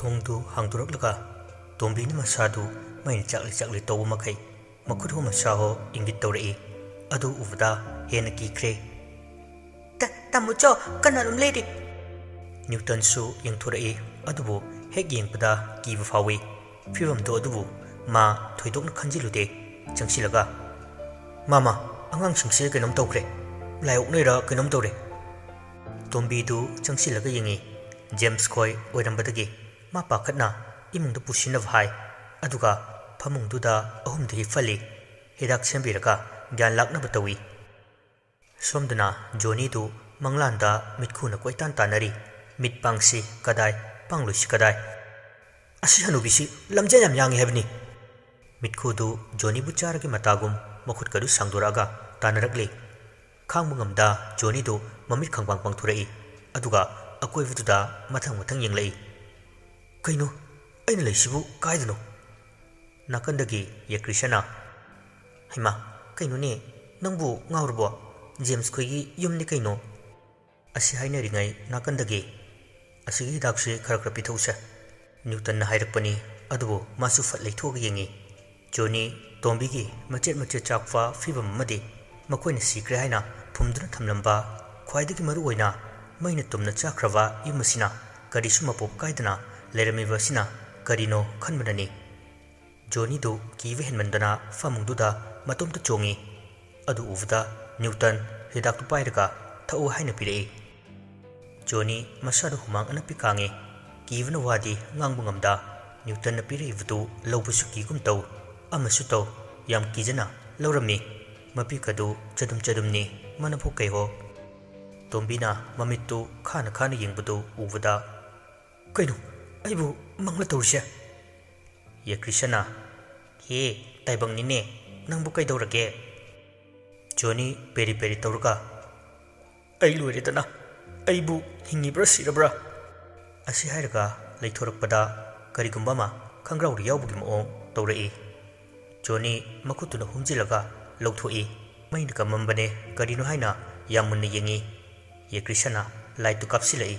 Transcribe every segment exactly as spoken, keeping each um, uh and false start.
ꯊꯣꯡꯗꯨ ꯍꯥꯡꯗꯣꯔꯛꯂꯒ ꯇꯣꯝꯕꯤꯅ ꯃꯁꯥꯗꯨ ꯃꯩꯅ ꯆꯥꯛꯂꯤ ꯆꯥꯛꯂꯤ ꯇꯧꯕ ꯃꯈꯩ ꯃꯈꯨꯠ ꯍꯣ ꯃꯁꯥ ꯍꯣ ꯏꯪꯒꯤꯠ ꯇꯧꯔꯛꯏ꯫ ꯑꯗꯨ ꯎꯕꯗ ꯍꯦꯟꯅ ꯀꯤꯈ꯭ꯔꯦ꯫ "ꯇ-, ꯇꯥꯃꯣꯆꯧ, ꯀꯅꯥꯅꯣꯝ ꯂꯩꯔꯤ!" ꯅ꯭ꯌꯨꯇꯟꯁꯨ ꯌꯦꯡꯊꯣꯔꯛꯏ, ꯑꯗꯨꯕꯨ ꯍꯦꯛ ꯌꯦꯡꯕꯗ ꯀꯤꯕ ꯐꯥꯎꯏ꯫ ꯐꯤꯕꯝꯗꯨ ꯑꯗꯨꯕꯨ ꯃꯥ ꯊꯣꯏꯗꯣꯛꯅ ꯈꯟꯖꯤꯜꯂꯨꯗꯦ, ꯆꯪꯁꯤꯜꯂꯒ, "ꯃꯥꯃ, ꯑꯉꯥꯡꯁꯤꯡꯁꯦ ꯀꯩꯅꯣꯝ ꯇꯧꯈ꯭ꯔꯦ, ꯂꯥꯏ ꯑꯣꯛꯅꯩꯔ ꯀꯩꯅꯣꯝ ꯇꯧꯔꯦ!" ꯇꯣꯝꯕꯤꯗꯨ ꯆꯪꯁꯤꯜꯂꯒ ꯌꯦꯡꯉꯤ꯫ ꯖꯦꯝꯁ ꯈꯣꯏ ꯑꯣꯏꯔꯝꯕꯗꯒꯤ ꯃꯥ ꯄꯥꯈꯠꯅ ꯏꯃꯨꯡꯗ ꯄꯨꯁꯤꯟꯅꯕ ꯍꯥꯏ, ꯑꯗꯨꯒ ꯐꯃꯨꯡꯗꯨꯗ ꯑꯍꯨꯝꯗ ꯍꯤꯞꯍꯜꯂꯤ꯫ ꯍꯤꯗꯥꯛ ꯁꯦꯝꯕꯤꯔꯒ ꯒ꯭ꯌꯥꯟ ꯂꯥꯛꯅꯕ ꯇꯧꯏ꯫ ꯁꯣꯝꯗꯅ ꯖꯣꯅꯤꯗꯨ ꯃꯪꯂꯥꯟꯗ ꯃꯤꯠꯈꯨꯅ ꯀꯣꯏꯇꯥꯟ ꯇꯥꯟꯅꯔꯤ꯫ ꯃꯤꯠ ꯄꯥꯡꯁꯤ ꯀꯗꯥꯏ, ꯄꯥꯡꯂꯣꯏꯁꯤ ꯀꯗꯥꯏ? "ꯑꯁꯤ ꯍꯅꯨꯕꯤꯁꯤ ꯂꯝꯖꯦꯜ ꯌꯥꯝ ꯌꯥꯡꯉꯤ ꯍꯥꯏꯕꯅꯤ!" ꯃꯤꯠꯈꯨꯗꯨ ꯖꯣꯅꯤꯕꯨ ꯆꯥꯔꯒꯦ ꯃꯇꯥꯒꯨꯝ ꯃꯈꯨꯠꯀꯗꯨ ꯁꯥꯡꯗꯣꯔꯛꯑꯒ ꯇꯥꯟꯅꯔꯛꯂꯤ꯫ ꯈꯥꯡꯕ ꯉꯝꯗ ꯖꯣꯅꯤꯗꯨ ꯃꯃꯤꯠ ꯈꯪꯄꯥꯡ ꯄꯥꯡꯊꯣꯔꯛꯏ, ꯑꯗꯨꯒ ꯑꯀꯣꯏꯕꯗꯨꯗ ꯃꯊꯪ ꯃꯊꯪ ꯌꯦꯡꯂꯛꯏ꯫ "ꯀꯩꯅꯣ, ꯑꯩꯅ ꯂꯩꯁꯤꯕꯨ ꯀꯥꯏꯗꯅꯣ?" ꯅꯥꯀꯟꯗꯒꯤ ꯌꯦꯀ꯭ꯔꯤꯁꯅ, "ꯍꯩꯃꯥ, ꯀꯩꯅꯣꯅꯦ, ꯅꯪꯕꯨ ꯉꯥꯎꯔꯕꯣ? ꯖꯦꯝꯁ ꯈꯣꯏꯒꯤ ꯌꯨꯝꯅꯤ ꯀꯩꯅꯣ!" ꯑꯁꯤ ꯍꯥꯏꯅꯔꯤꯉꯩ ꯅꯥꯀꯟꯗꯒꯤ, "ꯑꯁꯤꯒꯤ ꯍꯤꯗꯥꯛꯁꯤ ꯈꯔ ꯈꯔ ꯄꯤꯊꯛꯎꯁꯦ," ꯅ꯭ꯌꯨꯇꯟꯅ ꯍꯥꯏꯔꯛꯄꯅꯤ꯫ ꯑꯗꯨꯕꯨ ꯃꯥꯁꯨ ꯐꯠ ꯂꯩꯊꯣꯛꯑꯒ ꯌꯦꯡꯉꯤ꯫ ꯖꯣꯅꯤ ꯇꯣꯝꯕꯤꯒꯤ ꯃꯆꯦꯠ ꯃꯆꯦꯠ ꯆꯥꯛꯄ ꯐꯤꯕꯝ ꯑꯃꯗꯤ ꯃꯈꯣꯏꯅ ꯁꯤꯈ꯭ꯔꯦ ꯍꯥꯏꯅ ꯐꯨꯝꯗꯨꯅ ꯊꯝꯂꯝꯕ, ꯈ꯭ꯋꯥꯏꯗꯒꯤ ꯃꯔꯨ ꯑꯣꯏꯅ ꯃꯩꯅ ꯇꯨꯝꯅ ꯆꯥꯈ꯭ꯔꯕ ꯌꯨꯝ ꯑꯁꯤꯅ ꯀꯔꯤꯁꯨ ꯃꯄꯣꯞ ꯀꯥꯏꯗꯅ ꯂꯩꯔꯝꯃꯤꯕ ꯑꯁꯤꯅ ꯀꯔꯤꯅꯣ ꯈꯟꯕꯅꯅꯤ꯫ ꯖꯣꯅꯤꯗꯨ ꯀꯤꯕ ꯍꯦꯟꯃꯟꯗꯅ ꯐꯃꯨꯡꯗꯨꯗ ꯃꯇꯣꯝꯇ ꯆꯣꯡꯉꯤ꯫ ꯑꯗꯨ ꯎꯕꯗ ꯅ꯭ꯌꯨꯇꯟ ꯍꯤꯗꯥꯛꯇꯨ ꯄꯥꯏꯔꯒ ꯊꯛꯎ ꯍꯥꯏꯅ ꯄꯤꯔꯛꯏ꯫ ꯖꯣꯅꯤ ꯃꯁꯥꯗ ꯍꯨꯃꯥꯡ ꯑꯅꯞꯄꯤ ꯀꯥꯡꯉꯤ꯫ ꯀꯤꯕꯅ ꯋꯥꯗꯤ ꯉꯥꯡꯕ ꯉꯝꯗ꯫ ꯅ꯭ꯌꯨꯇꯟꯅ ꯄꯤꯔꯛꯏꯕꯗꯨ ꯂꯧꯕꯁꯨ ꯀꯤꯒꯨꯝ ꯇꯧ, ꯑꯃꯁꯨ ꯇꯧ, ꯌꯥꯝ ꯀꯤꯖꯅ ꯂꯧꯔꯝꯃꯤ꯫ ꯃꯄꯤꯛ ꯑꯗꯨ ꯆꯗꯨꯝ ꯆꯗꯨꯝꯅꯤ, ꯃꯅꯐꯨ ꯀꯩꯍꯣ꯫ ꯇꯣꯝꯕꯤꯅ ꯃꯃꯤꯠꯇꯨ ꯈꯥꯅ ꯈꯥꯅ ꯌꯦꯡꯕꯗꯨ ꯎꯕꯗ, "ꯀꯩꯅꯣ, ꯑꯩꯕꯨ ꯃꯪꯂ ꯇꯧꯔꯤꯁꯦ?" ꯌꯦꯀ꯭ꯔꯤꯁꯅ, "ꯍꯦ, ꯇꯥꯏꯕꯪꯅꯤꯅꯦ, ꯅꯪꯕꯨ ꯀꯩꯗꯧꯔꯒꯦ?" ꯖꯣꯅꯤ ꯄꯦꯔꯤ ꯄꯦꯔꯤ ꯇꯧꯔꯒ, "ꯑꯩ ꯂꯣꯏꯔꯦꯗꯅ, ꯑꯩꯕꯨ ꯍꯤꯡꯉꯤꯕ꯭ꯔꯥ ꯁꯤꯔꯕ꯭ꯔꯥ?" ꯑꯁꯤ ꯍꯥꯏꯔꯒ ꯂꯩꯊꯣꯔꯛꯄꯗ ꯀꯔꯤꯒꯨꯝꯕ ꯑꯃ ꯈꯪꯒ꯭ꯔꯥꯎꯗ ꯌꯥꯎꯕꯒꯤ ꯃꯑꯣꯡ ꯇꯧꯔꯛꯏ꯫ ꯖꯣꯅꯤ ꯃꯈꯨꯠꯇꯨꯅ ꯍꯨꯝꯖꯤꯜꯂꯒ ꯂꯧꯊꯣꯛꯏ꯫ ꯃꯩꯅ ꯀꯝꯃꯝꯕꯅꯦ, ꯀꯔꯤꯅꯣ ꯍꯥꯏꯅ ꯌꯥꯝ ꯃꯨꯟꯅ ꯌꯦꯡꯉꯤ꯫ ꯌꯦꯀ꯭ꯔꯤꯁꯅ ꯂꯥꯏꯠꯇꯨ ꯀꯥꯞꯁꯤꯜꯂꯛꯏ꯫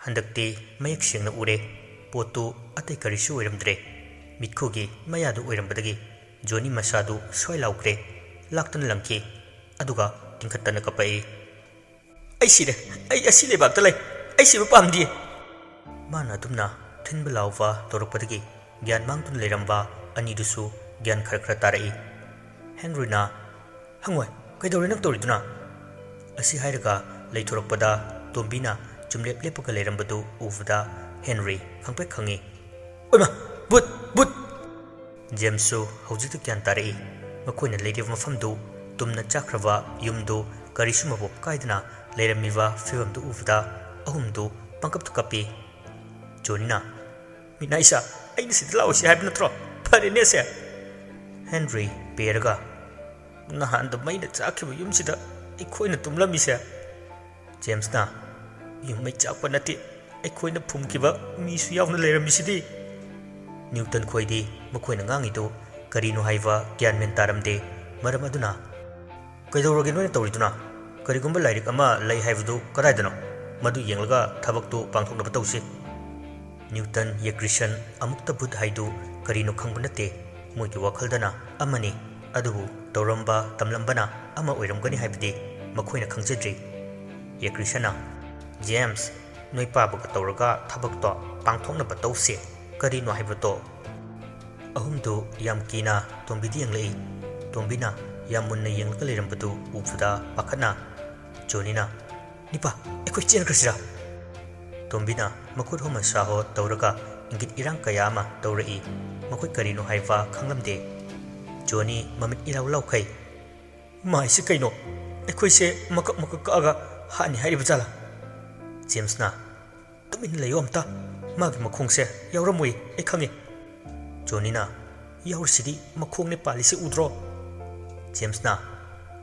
ꯍꯟꯗꯛꯇꯤ ꯃꯌꯦꯛ ꯁꯦꯡꯅ ꯎꯔꯦ꯫ ꯄꯣꯠꯇꯨ ꯑꯇꯩ ꯀꯔꯤꯁꯨ ꯑꯣꯏꯔꯝꯗ꯭ꯔꯦ꯫ ꯃꯤꯠꯈꯨꯒꯤ ꯃꯌꯥꯗꯨ ꯑꯣꯏꯔꯝꯕꯗꯒꯤ ꯖꯣꯅꯤ ꯃꯁꯥꯗꯨ ꯁ꯭ꯋꯥꯏ ꯂꯥꯎꯈ꯭ꯔꯦ꯫ ꯂꯥꯛꯇꯅ ꯂꯪꯈꯤ꯫ ꯑꯗꯨꯒ ꯇꯤꯡꯈꯠꯇꯅ ꯀꯞꯄꯛꯏ꯫ "ꯑꯩ ꯁꯤꯔꯦ꯫ ꯑꯩ ꯑꯁꯤ ꯂꯩꯕꯥꯛꯇ ꯂꯩ꯫ ꯑꯩ ꯁꯤꯕ ꯄꯥꯝꯗꯤꯌꯦ꯫" ꯃꯥꯅ ꯑꯗꯨꯝꯅ ꯊꯤꯟꯕ ꯂꯥꯎꯕ ꯇꯧꯔꯛꯄꯗꯒꯤ ꯒ꯭ꯌꯥꯟ ꯃꯥꯡꯗꯨꯅ ꯂꯩꯔꯝꯕ ꯑꯅꯤꯗꯨꯁꯨ ꯒ꯭ꯌꯥꯟ ꯈꯔ ꯈꯔ ꯇꯥꯔꯛꯏ꯫ ꯍꯦꯟꯔꯤꯅ, "ꯍꯪꯉꯣꯏ, ꯀꯩꯗꯧꯔꯦ ꯅꯪ ꯇꯧꯔꯤꯗꯨꯅ?" ꯑꯁꯤ ꯍꯥꯏꯔꯒ ꯂꯩꯊꯣꯔꯛꯄꯗ ꯇꯣꯝꯕꯤꯅ ꯆꯨꯝꯂꯦꯞ ꯂꯦꯞꯄꯒ ꯂꯩꯔꯝꯕꯗꯨ ꯎꯕꯗ ꯍꯦꯟꯔꯤ ꯈꯪꯄ꯭ꯔꯦꯛ ꯈꯪꯉꯤ꯫ "ꯑꯣꯏꯃꯥ, ꯚꯨꯠ! ꯚꯨꯠ!" ꯖꯦꯝꯁꯁꯨ ꯍꯧꯖꯤꯛꯇ ꯒ꯭ꯌꯥꯟ ꯇꯥꯔꯛꯏ꯫ ꯃꯈꯣꯏꯅ ꯂꯩꯔꯤꯕ ꯃꯐꯝꯗꯨ ꯇꯨꯝꯅ ꯆꯥꯛꯈ꯭ꯔꯕ ꯌꯨꯝꯗꯨ ꯀꯔꯤꯁꯨ ꯃꯄꯣꯞ ꯀꯥꯏꯗꯅ ꯂꯩꯔꯝꯃꯤꯕ ꯐꯤꯕꯝꯗꯨ ꯎꯕꯗ ꯑꯍꯨꯝꯗꯨ ꯄꯪꯀꯞꯇ ꯀꯞꯄꯤ꯫ ꯖꯣꯅꯤꯅ, "ꯃꯤꯅꯥꯏꯁꯥ, ꯑꯩꯅ ꯁꯤꯗ ꯂꯥꯛꯑꯣꯁꯤ ꯍꯥꯏꯕ ꯅꯠꯇ꯭ꯔꯣ? ꯐꯔꯦꯅꯦ ꯑꯁꯦ!" ꯍꯦꯟꯔꯤ ꯄꯦꯔꯒ, "ꯅꯍꯥꯟꯗ ꯃꯩꯅ ꯆꯥꯛꯈꯤꯕ ꯌꯨꯝꯁꯤꯗ ꯑꯩꯈꯣꯏꯅ ꯇꯨꯝꯂꯝꯃꯤꯁꯦ?" ꯖꯦꯝꯁꯅ, "ꯌꯨꯝ ꯃꯩ ꯆꯥꯛꯄ ꯅꯠꯇꯦ, ꯑꯩꯈꯣꯏꯅ ꯐꯨꯝꯈꯤꯕ ꯃꯤꯁꯨ ꯌꯥꯎꯅ ꯂꯩꯔꯝꯃꯤꯁꯤꯗꯤ꯫" ꯅ꯭ꯌꯨꯇꯟ ꯈꯣꯏꯗꯤ ꯃꯈꯣꯏꯅ ꯉꯥꯡꯉꯤꯗꯨ ꯀꯔꯤꯅꯣ ꯍꯥꯏꯕ ꯒ꯭ꯌꯥꯟ ꯃꯦꯟ ꯇꯥꯔꯝꯗꯦ꯫ ꯃꯔꯝ ꯑꯗꯨꯅ, "ꯀꯩꯗꯧꯔꯒꯦ ꯅꯣꯏꯅ ꯇꯧꯔꯤꯗꯨꯅ? ꯀꯔꯤꯒꯨꯝꯕ ꯂꯥꯏꯔꯤꯛ ꯑꯃ ꯂꯩ ꯍꯥꯏꯕꯗꯨ ꯀꯗꯥꯏꯗꯅꯣ? ꯃꯗꯨ ꯌꯦꯡꯂꯒ ꯊꯕꯛꯇꯨ ꯄꯥꯡꯊꯣꯛꯅꯕ ꯇꯧꯁꯤ꯫" ꯅ꯭ꯌꯨꯇꯟ, ꯌꯦꯛꯔꯤꯁꯟ, ꯑꯃꯨꯛꯇ ꯚꯨꯠ ꯍꯥꯏꯗꯨ ꯀꯔꯤꯅꯣ ꯈꯪꯕ ꯅꯠꯇꯦ꯫ ꯃꯣꯏꯒꯤ ꯋꯥꯈꯜꯗꯅ ꯑꯃꯅꯤ, ꯑꯗꯨꯕꯨ ꯇꯧꯔꯝꯕ ꯇꯝꯂꯝꯕꯅ ꯑꯃ ꯑꯣꯏꯔꯝꯒꯅꯤ ꯍꯥꯏꯕꯗꯤ ꯃꯈꯣꯏꯅ ꯈꯪꯖꯗ꯭ꯔꯤ꯫ ꯌꯦꯛꯔꯤꯁꯟꯅ, "ꯖꯦꯝꯁ, ꯅꯣꯏ ꯄꯥꯕꯒ ꯇꯧꯔꯒ ꯊꯕꯛꯇꯣ ꯄꯥꯡꯊꯣꯛꯅꯕ ꯇꯧꯁꯦ꯫ ꯀꯔꯤꯅꯣ ꯍꯥꯏꯕꯗꯣ?" ꯑꯍꯨꯝꯗꯨ ꯌꯥꯝ ꯀꯤꯅ ꯇꯣꯝꯕꯤꯗ ꯌꯦꯡꯂꯛꯏ꯫ ꯇꯣꯝꯕꯤꯅ ꯌꯥꯝ ꯃꯨꯟꯅ ꯌꯦꯡꯂꯒ ꯂꯩꯔꯝꯕꯗꯨ ꯎꯕꯗ ꯄꯥꯈꯠꯅ ꯖꯣꯅꯤꯅ, "ꯅꯤꯄꯥ, ꯑꯩꯈꯣꯏ ꯆꯦꯟꯈ꯭ꯔꯁꯤꯔꯥ?" ꯇꯣꯝꯕꯤꯅ ꯃꯈꯨꯠ ꯍꯣꯝ ꯁꯥꯍꯣ ꯇꯧꯔꯒ ꯏꯪꯒꯤꯠ ꯏꯔꯥꯡ ꯀꯌꯥ ꯑꯃ ꯇꯧꯔꯛꯏ꯫ ꯃꯈꯣꯏ ꯀꯔꯤꯅꯣ ꯍꯥꯏꯕ ꯈꯪꯂꯝꯗꯦ꯫ ꯖꯣꯅꯤ ꯃꯃꯤꯠ ꯏꯂꯥꯎ ꯂꯥꯎꯈꯩ, "ꯃꯥꯏꯁꯤ ꯀꯩꯅꯣ? ꯑꯩꯈꯣꯏꯁꯦ ꯃꯀꯛ ꯃꯀꯛ ꯀꯛꯑꯒ ꯍꯥꯠꯅꯤ ꯍꯥꯏꯔꯤꯕ ꯖꯥꯠꯂꯥ?" ꯖꯦꯝꯁꯅ, "ꯇꯨꯃꯤꯟꯅ ꯂꯩꯌꯣ ꯑꯝꯇ꯫ ꯃꯥꯒꯤ ꯃꯈꯣꯡꯁꯦ ꯌꯥꯎꯔꯝꯃꯣꯏ, ꯑꯩ ꯈꯪꯉꯤ꯫" ꯖꯣꯅꯤꯅ, "ꯌꯥꯎꯔꯤꯁꯤꯗꯤ, ꯃꯈꯣꯡꯅꯦ ꯄꯥꯜꯂꯤꯁꯦ ꯎꯗ꯭ꯔꯣ?" ꯖꯦꯝꯁꯅ,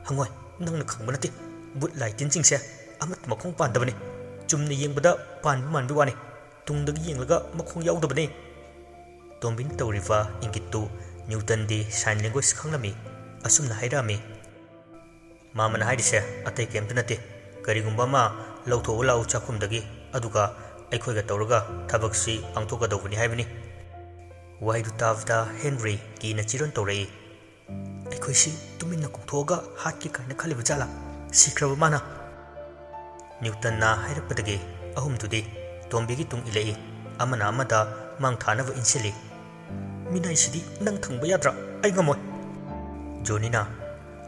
"ꯍꯪꯉꯣꯏ, ꯅꯪꯅ ꯈꯪꯕ ꯅꯠꯇꯦ꯫ ꯚꯨꯠ ꯂꯥꯏ ꯇꯤꯟꯁꯤꯡꯁꯦ ꯑꯃꯠꯇ ꯃꯈꯣꯡ ꯄꯥꯟꯗꯕꯅꯤ꯫ ꯆꯨꯝꯅ ꯌꯦꯡꯕꯗ ꯄꯥꯟꯕ ꯃꯥꯟꯕ ꯋꯥꯅꯤ꯫ ꯇꯨꯡꯗꯒꯤ ꯌꯦꯡꯂꯒ ꯃꯈꯣꯡ ꯌꯥꯎꯗꯕꯅꯤ꯫" ꯇꯣꯝꯕꯤꯅ ꯇꯧꯔꯤꯕ ꯏꯪꯒꯤꯠꯇꯨ ꯅ꯭ꯌꯨꯇꯟꯗꯤ ꯁꯥꯏꯟ ꯂꯦꯡꯒ꯭ꯋꯦꯖ ꯈꯪꯂꯝꯃꯤ꯫ ꯑꯁꯨꯝꯅ ꯍꯥꯏꯔꯛꯑꯝꯃꯤ, "ꯃꯥꯃꯅ ꯍꯥꯏꯔꯤꯁꯦ ꯑꯇꯩ ꯀꯩꯝꯇ ꯅꯠꯇꯦ꯫ ꯀꯔꯤꯒꯨꯝꯕ ꯑꯃ ꯂꯧꯊꯣꯛꯎ ꯂꯥꯛꯎ ꯆꯥꯛꯈꯨꯝꯗꯒꯤ, ꯑꯗꯨꯒ ꯑꯩꯈꯣꯏꯒ ꯇꯧꯔꯒ ꯊꯕꯛꯁꯤ ꯄꯥꯡꯊꯣꯛꯀꯗꯧꯕꯅꯤ ꯍꯥꯏꯕꯅꯤ꯫ ꯋꯥꯍꯩꯗꯨ ꯇꯥꯕꯗ ꯍꯦꯟꯔꯤ ꯀꯤꯅ ꯆꯤꯔꯣꯟ ꯇꯧꯔꯛꯏ꯫ "ꯑꯩꯈꯣꯏꯁꯤ ꯇꯨꯃꯤꯟꯅ ꯀꯣꯛꯊꯣꯛꯑꯒ ꯍꯥꯠꯀꯦ ꯀꯥꯏꯅ ꯈꯜꯂꯤꯕ ꯖꯥꯠꯂꯥ? ꯁꯤꯈ꯭ꯔꯕ ꯃꯥꯅ?" ꯅ꯭ꯌꯨꯇꯟꯅ ꯍꯥꯏꯔꯛꯄꯗꯒꯤ ꯑꯍꯨꯝꯗꯨꯗꯤ ꯇꯣꯝꯕꯤꯒꯤ ꯇꯨꯡ ꯏꯜꯂꯛꯏ꯫ ꯑꯃꯅ ꯑꯃꯗ ꯃꯥꯡ ꯊꯥꯅꯕ ꯏꯟꯁꯤꯜꯂꯤ꯫ "ꯃꯤꯅꯥꯏꯁꯤꯗꯤ ꯅꯪ ꯊꯪꯕ ꯌꯥꯗ꯭ꯔꯥ? ꯑꯩ ꯉꯝꯃꯣꯏ꯫" ꯖꯣꯅꯤꯅ,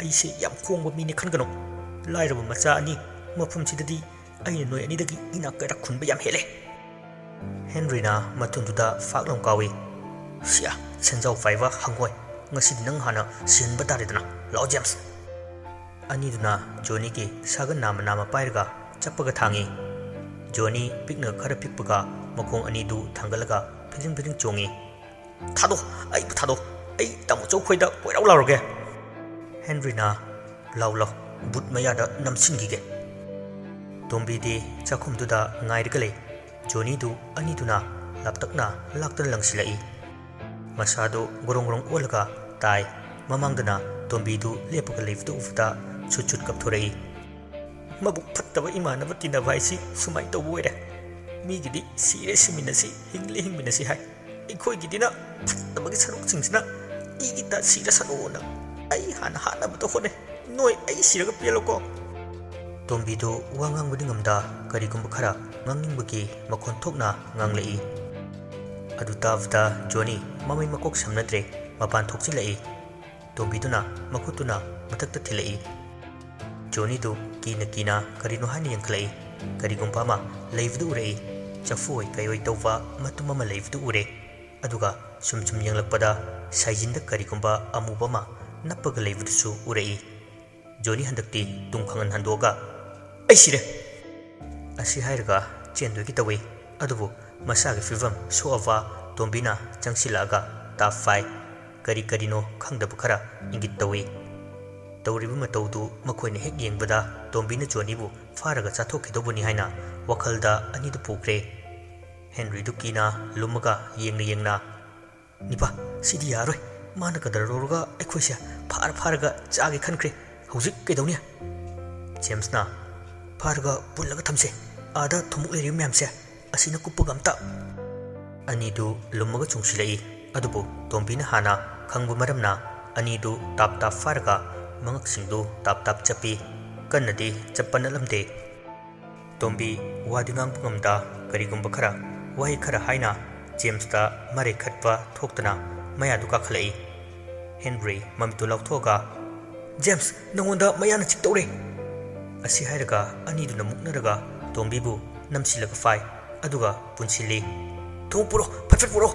"ꯑꯩꯁꯦ ꯌꯥꯝ ꯈꯣꯡꯕ ꯃꯤꯅꯤ ꯈꯟꯒꯅꯨ꯫ ꯂꯥꯏꯔꯕ ꯃꯆꯥ ꯑꯅꯤ ꯃꯐꯝꯁꯤꯗꯗꯤ ꯑꯩꯅ ꯅꯣꯏ ꯑꯅꯤꯗꯒꯤ ꯏꯅꯥꯛ ꯀꯩꯔꯥꯛ ꯈꯨꯟꯕ ꯌꯥꯝ ꯍꯦꯜꯂꯦ꯫" ꯍꯦꯟꯔꯤꯅ ꯃꯊꯨꯟꯗꯨꯗ ꯐꯥꯛ ꯂꯥꯎ ꯀꯥꯎꯏ꯫ "ꯁꯤꯌꯥ, ꯁꯦꯟꯖꯥꯎ ꯄꯥꯏꯕ ꯍꯪꯉꯣꯏ, ꯉꯁꯤꯗꯤ ꯅꯪ ꯍꯥꯟꯅ ꯁꯤꯍꯟꯕ ꯇꯥꯔꯦꯗꯅ꯫ ꯂꯥꯛꯑꯣ, ꯖꯦꯝꯁ꯫" ꯑꯅꯤꯗꯨꯅ ꯖꯣꯅꯤꯒꯤ ꯁꯥꯒꯟ ꯅꯥꯝꯃ ꯅꯥꯝꯃ ꯄꯥꯏꯔꯒ ꯆꯞꯄꯒ ꯊꯥꯡꯉꯤ꯫ ꯖꯣꯅꯤ ꯄꯤꯛꯅ ꯈꯔ ꯄꯤꯛꯄꯒ ꯃꯈꯣꯡ ꯑꯅꯤꯗꯨ ꯊꯥꯡꯒꯠꯂꯒ ꯐꯤꯗ꯭ꯔꯤꯡ ꯐꯤꯗ꯭ꯔꯤꯡ ꯆꯣꯡꯉꯤ꯫ "ꯊꯥꯗꯣꯛ, ꯑꯩꯕꯨ ꯊꯥꯗꯣꯛ꯫ ꯑꯩ ꯇꯥꯃꯣ ꯆꯧꯈꯣꯏꯗ ꯀꯣꯏꯔꯥꯎ ꯂꯥꯎꯔꯒꯦ꯫" ꯍꯦꯟꯔꯤꯅ, "ꯂꯥꯎ ꯂꯥꯎ, ꯕꯨꯠ ꯃꯌꯥꯗ ꯅꯝꯁꯤꯟꯈꯤꯒꯦ꯫" ꯇꯣꯝꯕꯤꯗꯤ ꯆꯥꯛꯈꯨꯝꯗꯨꯗ ꯉꯥꯏꯔꯒ ꯂꯩ꯫ ꯖꯣꯅꯤꯗꯨ ꯑꯅꯤꯗꯨꯅ ꯂꯥꯞꯇꯛꯅ ꯂꯥꯛꯇꯅ ꯂꯪꯁꯤꯜꯂꯛꯏ꯫ ꯃꯁꯥꯗꯨ ꯒꯣꯔꯣꯡ ꯒꯣꯔꯣꯡ ꯑꯣꯜꯂꯒ ꯇꯥꯏ꯫ ꯃꯃꯥꯡꯗꯅ ꯇꯣꯝꯕꯤꯗꯨ ꯂꯦꯞꯄꯒ ꯂꯩꯕꯗꯨ ꯎꯕꯗ ꯁꯨꯠ ꯁꯨꯠ ꯀꯞꯊꯣꯔꯛꯏ꯫ "ꯃꯕꯨꯛ ꯐꯠꯇꯕ ꯏꯃꯥꯟꯅꯕ ꯇꯤꯟꯅꯕ ꯍꯥꯏꯁꯤ ꯁꯨꯃꯥꯏꯅ ꯇꯧꯕ ꯑꯣꯏꯔꯦ꯫ ꯃꯤꯒꯤꯗꯤ ꯁꯤꯔꯦ ꯁꯤꯃꯤꯟꯅꯁꯤ, ꯍꯤꯡꯂꯦ ꯍꯤꯡꯃꯤꯟꯅꯁꯤ ꯍꯥꯏ꯫ ꯑꯩꯈꯣꯏꯒꯤꯗꯤꯅ ꯐꯠꯇꯕꯒꯤ ꯁꯔꯨꯛꯁꯤꯡꯁꯤꯅ ꯏꯒꯤꯇ ꯁꯤꯔꯁꯅꯨꯅ ꯑꯩ ꯍꯥꯟꯅ ꯍꯥꯠꯅꯕꯗ ꯍꯣꯠꯅꯩ꯫ ꯅꯣꯏ ꯑꯩ ꯁꯤꯔꯒ ꯄꯦꯜꯂꯣꯀꯣ꯫" ꯇꯣꯝꯕꯤꯗꯨ ꯋꯥ ꯉꯥꯡꯕꯗꯤ ꯉꯝꯗ ꯀꯔꯤꯒꯨꯝꯕ ꯈꯔ ꯉꯥꯡꯅꯤꯡꯕꯒꯤ ꯃꯈꯣꯟ ꯊꯣꯛꯅ ꯉꯥꯡꯂꯛꯏ꯫ ꯑꯗꯨ ꯇꯥꯕꯗ ꯖꯣꯅꯤ ꯃꯃꯩ ꯃꯀꯣꯛ ꯁꯝꯅꯗ꯭ꯔꯦ, ꯃꯄꯥꯟ ꯊꯣꯛꯆꯤꯜꯂꯛꯏ꯫ ꯇꯣꯝꯕꯤꯗꯨꯅ ꯃꯈꯨꯠꯇꯨꯅ ꯃꯊꯛꯇ ꯊꯤꯜꯂꯛꯏ꯫ ꯖꯣꯅꯤꯗꯨ ꯀꯤꯅ ꯀꯤꯅ ꯀꯔꯤꯅꯣ ꯍꯥꯏꯅ ꯌꯦꯡꯈꯠꯂꯛꯏ꯫ ꯀꯔꯤꯒꯨꯝꯕ ꯑꯃ ꯂꯩꯕꯗꯨ ꯎꯔꯛꯏ꯫ ꯆꯐꯨ ꯑꯣꯏ ꯀꯩ ꯑꯣꯏ ꯇꯧꯕ ꯃꯇꯨꯝ ꯑꯃ ꯂꯩꯕꯗꯨ ꯎꯔꯦ꯫ ꯑꯗꯨꯒ ꯁꯨꯝ ꯁꯨꯝ ꯌꯦꯡꯂꯛꯄꯗ ꯁꯥꯏꯖꯤꯟꯗ ꯀꯔꯤꯒꯨꯝꯕ ꯑꯃꯨꯕ ꯑꯃ ꯅꯞꯄꯒ ꯂꯩꯕꯗꯨꯁꯨ ꯎꯔꯛꯏ꯫ ꯖꯣꯅꯤ ꯍꯟꯗꯛꯇꯤ ꯇꯨꯡ ꯈꯪꯍꯟ ꯍꯟꯗꯣꯛꯑꯒ, "ꯑꯩ ꯁꯤꯔꯦ!" ꯑꯁꯤ ꯍꯥꯏꯔꯒ ꯆꯦꯟꯗꯣꯏꯒꯤ ꯇꯧꯏ꯫ ꯑꯗꯨꯕꯨ ꯃꯁꯥꯒꯤ ꯐꯤꯕꯝ ꯁꯣꯛꯑꯕ ꯇꯣꯝꯕꯤꯅ ꯆꯪꯁꯤꯜꯂꯛꯑꯒ ꯇꯥꯞ ꯐꯥꯏ꯫ ꯀꯔꯤ ꯀꯔꯤꯅꯣ ꯈꯪꯗꯕ ꯈꯔ ꯏꯪꯒꯤꯠ ꯇꯧꯏ꯫ ꯇꯧꯔꯤꯕ ꯃꯇꯧꯗꯨ ꯃꯈꯣꯏꯅ ꯍꯦꯛ ꯌꯦꯡꯕꯗ ꯇꯣꯝꯕꯤꯅ ꯖꯣꯅꯤꯕꯨ ꯐꯥꯔꯒ ꯆꯥꯊꯣꯛꯈꯤꯗꯧꯕꯅꯤ ꯍꯥꯏꯅ ꯋꯥꯈꯜꯗ ꯑꯅꯤꯗꯨ ꯄꯨꯈ꯭ꯔꯦ꯫ ꯍꯦꯟꯔꯤꯗꯨ ꯀꯤꯅ ꯂꯨꯝꯃꯒ ꯌꯦꯡꯅ ꯌꯦꯡꯅ, "ꯅꯤꯄꯥ, ꯁꯤꯗꯤ ꯌꯥꯔꯣꯏ꯫ ꯃꯥꯅ ꯀꯗꯔ ꯇꯧꯔꯒ ꯑꯩꯈꯣꯏꯁꯦ ꯐꯥꯔ ꯐꯥꯔꯒ ꯆꯥꯒꯦ ꯈꯟꯈ꯭ꯔꯦ꯫ ꯍꯧꯖꯤꯛ ꯀꯩꯗꯧꯅꯤ?" ꯖꯦꯝꯁꯅ, "ꯐꯥꯔꯒ ꯄꯨꯜꯂꯒ ꯊꯝꯁꯦ꯫ ꯑꯥꯗ ꯊꯨꯝꯃꯣꯛ ꯂꯩꯔꯤꯕ ꯃꯌꯥꯝꯁꯦ ꯑꯁꯤꯅ ꯀꯨꯞꯄꯒ ꯑꯝꯇ꯫ ꯑꯅꯤꯗꯨ ꯂꯨꯝꯃꯒ ꯆꯣꯡꯁꯤꯜꯂꯛꯏ꯫ ꯑꯗꯨꯕꯨ ꯇꯣꯝꯕꯤꯅ ꯍꯥꯟꯅ ꯈꯪꯕ ꯃꯔꯝꯅ ꯑꯅꯤꯗꯨ ꯇꯥꯞ ꯇꯥꯞ ꯐꯥꯔꯒ ꯃꯉꯛꯁꯤꯡꯗꯨ ꯇꯥꯞ ꯇꯥꯞ ꯆꯞꯄꯤ꯫ ꯀꯟꯅꯗꯤ ꯆꯞꯄ ꯅꯠꯂꯝꯗꯦ꯫ ꯇꯣꯝꯕꯤ ꯋꯥꯗꯤ ꯉꯥꯡꯕ ꯉꯝꯗ ꯀꯔꯤꯒꯨꯝꯕ ꯈꯔ, ꯋꯥꯍꯩ ꯈꯔ ꯍꯥꯏꯅ ꯖꯦꯝꯁꯇ ꯃꯔꯩ ꯈꯠꯄ ꯊꯣꯛꯇꯅ ꯃꯌꯥꯗꯨ ꯀꯥꯈꯠꯂꯛꯏ꯫ ꯍꯦꯟꯔꯤ ꯃꯃꯤꯠꯇꯨ ꯂꯥꯎꯊꯣꯛꯑꯒ, "ꯖꯦꯝꯁ, ꯅꯪꯉꯣꯟꯗ ꯃꯌꯥꯅ ꯆꯤꯛꯇꯧꯔꯦ!" ꯑꯁꯤ ꯍꯥꯏꯔꯒ ꯑꯅꯤꯗꯨꯅ ꯃꯨꯛꯅꯔꯒ ꯇꯣꯝꯕꯤꯕꯨ ꯅꯝꯁꯤꯜꯂꯒ ꯐꯥꯏ꯫ ꯑꯗꯨꯒ ꯄꯨꯟꯁꯤꯜꯂꯤ꯫ "ꯊꯣꯡ ꯄꯨꯔꯣ, ꯐꯠ ꯐꯠ ꯄꯨꯔꯣ!"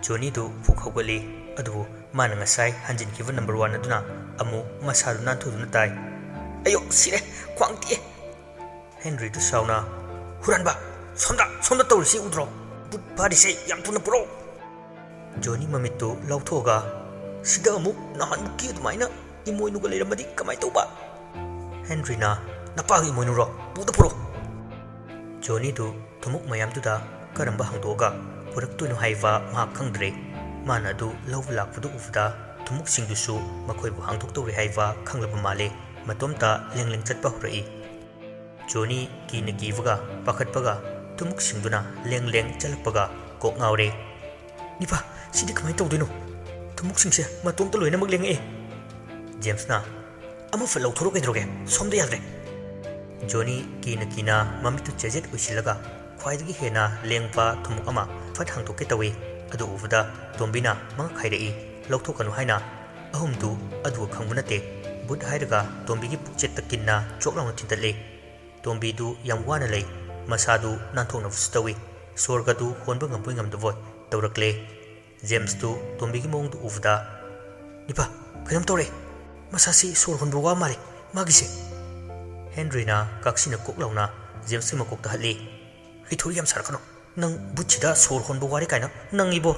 ꯖꯣꯅꯤꯗꯨ ꯐꯨꯛ ꯍꯧꯒꯠꯂꯤ꯫ ꯑꯗꯨꯕꯨ ꯃꯥꯅ ꯉꯁꯥꯏ ꯍꯟꯖꯤꯟꯈꯤꯕ ꯅꯝꯕꯔ ꯋꯥꯟ ꯑꯗꯨꯅ ꯑꯃꯨꯛ ꯃꯁꯥꯗꯨ ꯅꯥꯟꯊꯨꯗꯨꯅ ꯇꯥꯏ꯫ "ꯑꯌꯣ, ꯁꯤꯔꯦ! ꯈ꯭ꯋꯥꯡ ꯇꯦꯛꯑꯦ!" ꯍꯦꯟꯔꯤꯗꯨ ꯁꯥꯎꯅ, "ꯍꯨꯔꯥꯟꯕ! ꯁꯣꯝꯗ, ꯁꯣꯝꯗ ꯇꯧꯔꯤꯁꯤ ꯎꯗ꯭ꯔꯣ? ꯕꯨꯠ ꯐꯥꯔꯤꯁꯦ ꯌꯥꯝ ꯊꯨꯅ ꯄꯨꯔꯛꯑꯣ!" ꯖꯣꯅꯤ ꯃꯃꯤꯠꯇꯨ ꯂꯥꯎꯊꯣꯛꯑꯒ, "ꯁꯤꯗ ꯑꯃꯨꯛ ꯅꯍꯥꯟꯃꯨꯛꯀꯤ ꯑꯗꯨꯃꯥꯏꯅ ꯏꯃꯣꯏꯅꯨꯒ ꯂꯩꯔꯝꯃꯗꯤ ꯀꯃꯥꯏ ꯇꯧꯕ?" ꯍꯦꯟꯔꯤꯅ, "ꯅꯄꯥꯒꯤ ꯏꯃꯣꯏꯅꯨꯔꯣ? ꯄꯨꯗ ꯄꯨꯔꯛꯑꯣ!" ꯖꯣꯅꯤꯗꯨ ꯊꯨꯝꯃꯣꯛ ꯃꯌꯥꯝꯗꯨꯗ ꯀꯔꯝꯕ ꯍꯥꯡꯗꯣꯛꯑꯒ ꯄꯨꯔꯛꯇꯣꯏꯅꯣ ꯍꯥꯏꯕ ꯃꯍꯥꯛ ꯈꯪꯗ꯭ꯔꯦ꯫ ꯃꯥꯅ ꯑꯗꯨ ꯂꯧꯕ ꯂꯥꯛꯄꯗꯨ ꯎꯕꯗ ꯊꯨꯝꯃꯣꯛꯁꯤꯡꯗꯨꯁꯨ ꯃꯈꯣꯏꯕꯨ ꯍꯥꯡꯗꯣꯛꯇꯧꯔꯦ ꯍꯥꯏꯕ ꯈꯪꯂꯕ ꯃꯥꯜꯂꯦ꯫ ꯃꯇꯣꯝꯇ ꯂꯦꯡ ꯂꯦꯡ ꯆꯠꯄ ꯍꯧꯔꯛꯏ꯫ ꯖꯣꯅꯤ ꯀꯤꯅ ꯀꯤꯕꯒ ꯄꯥꯈꯠꯄꯒ ꯊꯨꯝꯃꯣꯛꯁꯤꯡꯗꯨꯅ ꯂꯦꯡ ꯂꯦꯡ ꯆꯠꯂꯛꯄꯒ ꯀꯣꯛ ꯉꯥꯎꯔꯦ꯫ "ꯅꯤꯄꯥ, ꯁꯤꯗꯤ ꯀꯃꯥꯏꯅ ꯇꯧꯗꯣꯏꯅꯣ? ꯊꯨꯝꯃꯣꯛꯁꯤꯡꯁꯦ ꯃꯇꯣꯝꯇ ꯂꯣꯏꯅꯃꯛ ꯂꯦꯡꯉꯛꯑꯦ!" ꯖꯦꯝꯁꯅ, "ꯑꯃ ꯐꯠ ꯂꯧꯊꯣꯔꯛꯑꯣ ꯀꯩꯗꯧꯔꯒꯦ? ꯁꯣꯝꯗ ꯌꯥꯗ꯭ꯔꯦ!" ꯖꯣꯅꯤ ꯀꯤꯅ ꯀꯤꯅ ꯃꯃꯤꯠꯇꯨ ꯆꯦꯖꯦꯠ ꯎꯏꯁꯤꯜꯂꯒ ꯈ꯭ꯋꯥꯏꯗꯒꯤ ꯍꯦꯟꯅ ꯂꯦꯡꯕ ꯊꯨꯝꯃꯣꯛ ꯑꯃ ꯐꯠ ꯍꯥꯡꯗꯣꯛꯀꯦ ꯇꯧꯏ꯫ ꯑꯗꯨ ꯎꯕꯗ ꯇꯣꯝꯕꯤꯅ ꯃꯉꯛ ꯍꯥꯏꯔꯛꯏ, "ꯂꯧꯊꯣꯛꯀꯅꯨ" ꯍꯥꯏꯅ꯫ ꯑꯍꯨꯝꯗꯨ ꯑꯗꯨꯒ ꯈꯪꯕ ꯅꯠꯇꯦ꯫ ꯕꯨꯠ ꯍꯥꯏꯔꯒ ꯇꯣꯝꯕꯤꯒꯤ ꯄꯨꯛꯆꯦꯛꯇ ꯀꯤꯟꯅ ꯆꯣꯛ ꯂꯥꯎꯅ ꯊꯤꯟꯇꯠꯂꯤ꯫ ꯇꯣꯝꯕꯤꯗꯨ ꯌꯥꯝ ꯋꯥꯅ ꯂꯩ꯫ ꯃꯁꯥꯗꯨ ꯅꯥꯟꯊꯣꯛꯅꯕꯁꯨ ꯇꯧꯏ꯫ ꯁꯣꯔꯒꯗꯨ ꯍꯣꯟꯕ ꯉꯝꯕꯣꯏ ꯉꯝꯗꯕꯣꯏ ꯇꯧꯔꯛꯂꯦ꯫ ꯖꯦꯝꯁꯇꯨ ꯇꯣꯝꯕꯤꯒꯤ ꯃꯑꯣꯡꯗꯨ ꯎꯕꯗ, "ꯅꯤꯄꯥ, ꯀꯩꯅꯣꯝ ꯇꯧꯔꯦ꯫ ꯃꯁꯥꯁꯤ ꯁꯣꯔ ꯍꯣꯟꯕ ꯋꯥ ꯃꯥꯜꯂꯦ, ꯃꯥꯒꯤꯁꯦ!" ꯍꯦꯟꯔꯤꯅ ꯀꯥꯛꯁꯤꯅ ꯀꯣꯛ ꯂꯥꯎꯅ ꯖꯦꯝꯁꯀꯤ ꯃꯀꯣꯛꯇ ꯍꯠꯂꯤ꯫ "ꯍꯤꯊꯣꯔꯤ ꯌꯥꯝ ꯁꯥꯔꯛꯀꯅꯨ꯫ ꯅꯪ ꯕꯨꯠꯁꯤꯗ ꯁꯣꯔ ꯍꯣꯟꯕ ꯋꯥꯔꯦ ꯀꯥꯏꯅ ꯅꯪ ꯏꯕꯣ!"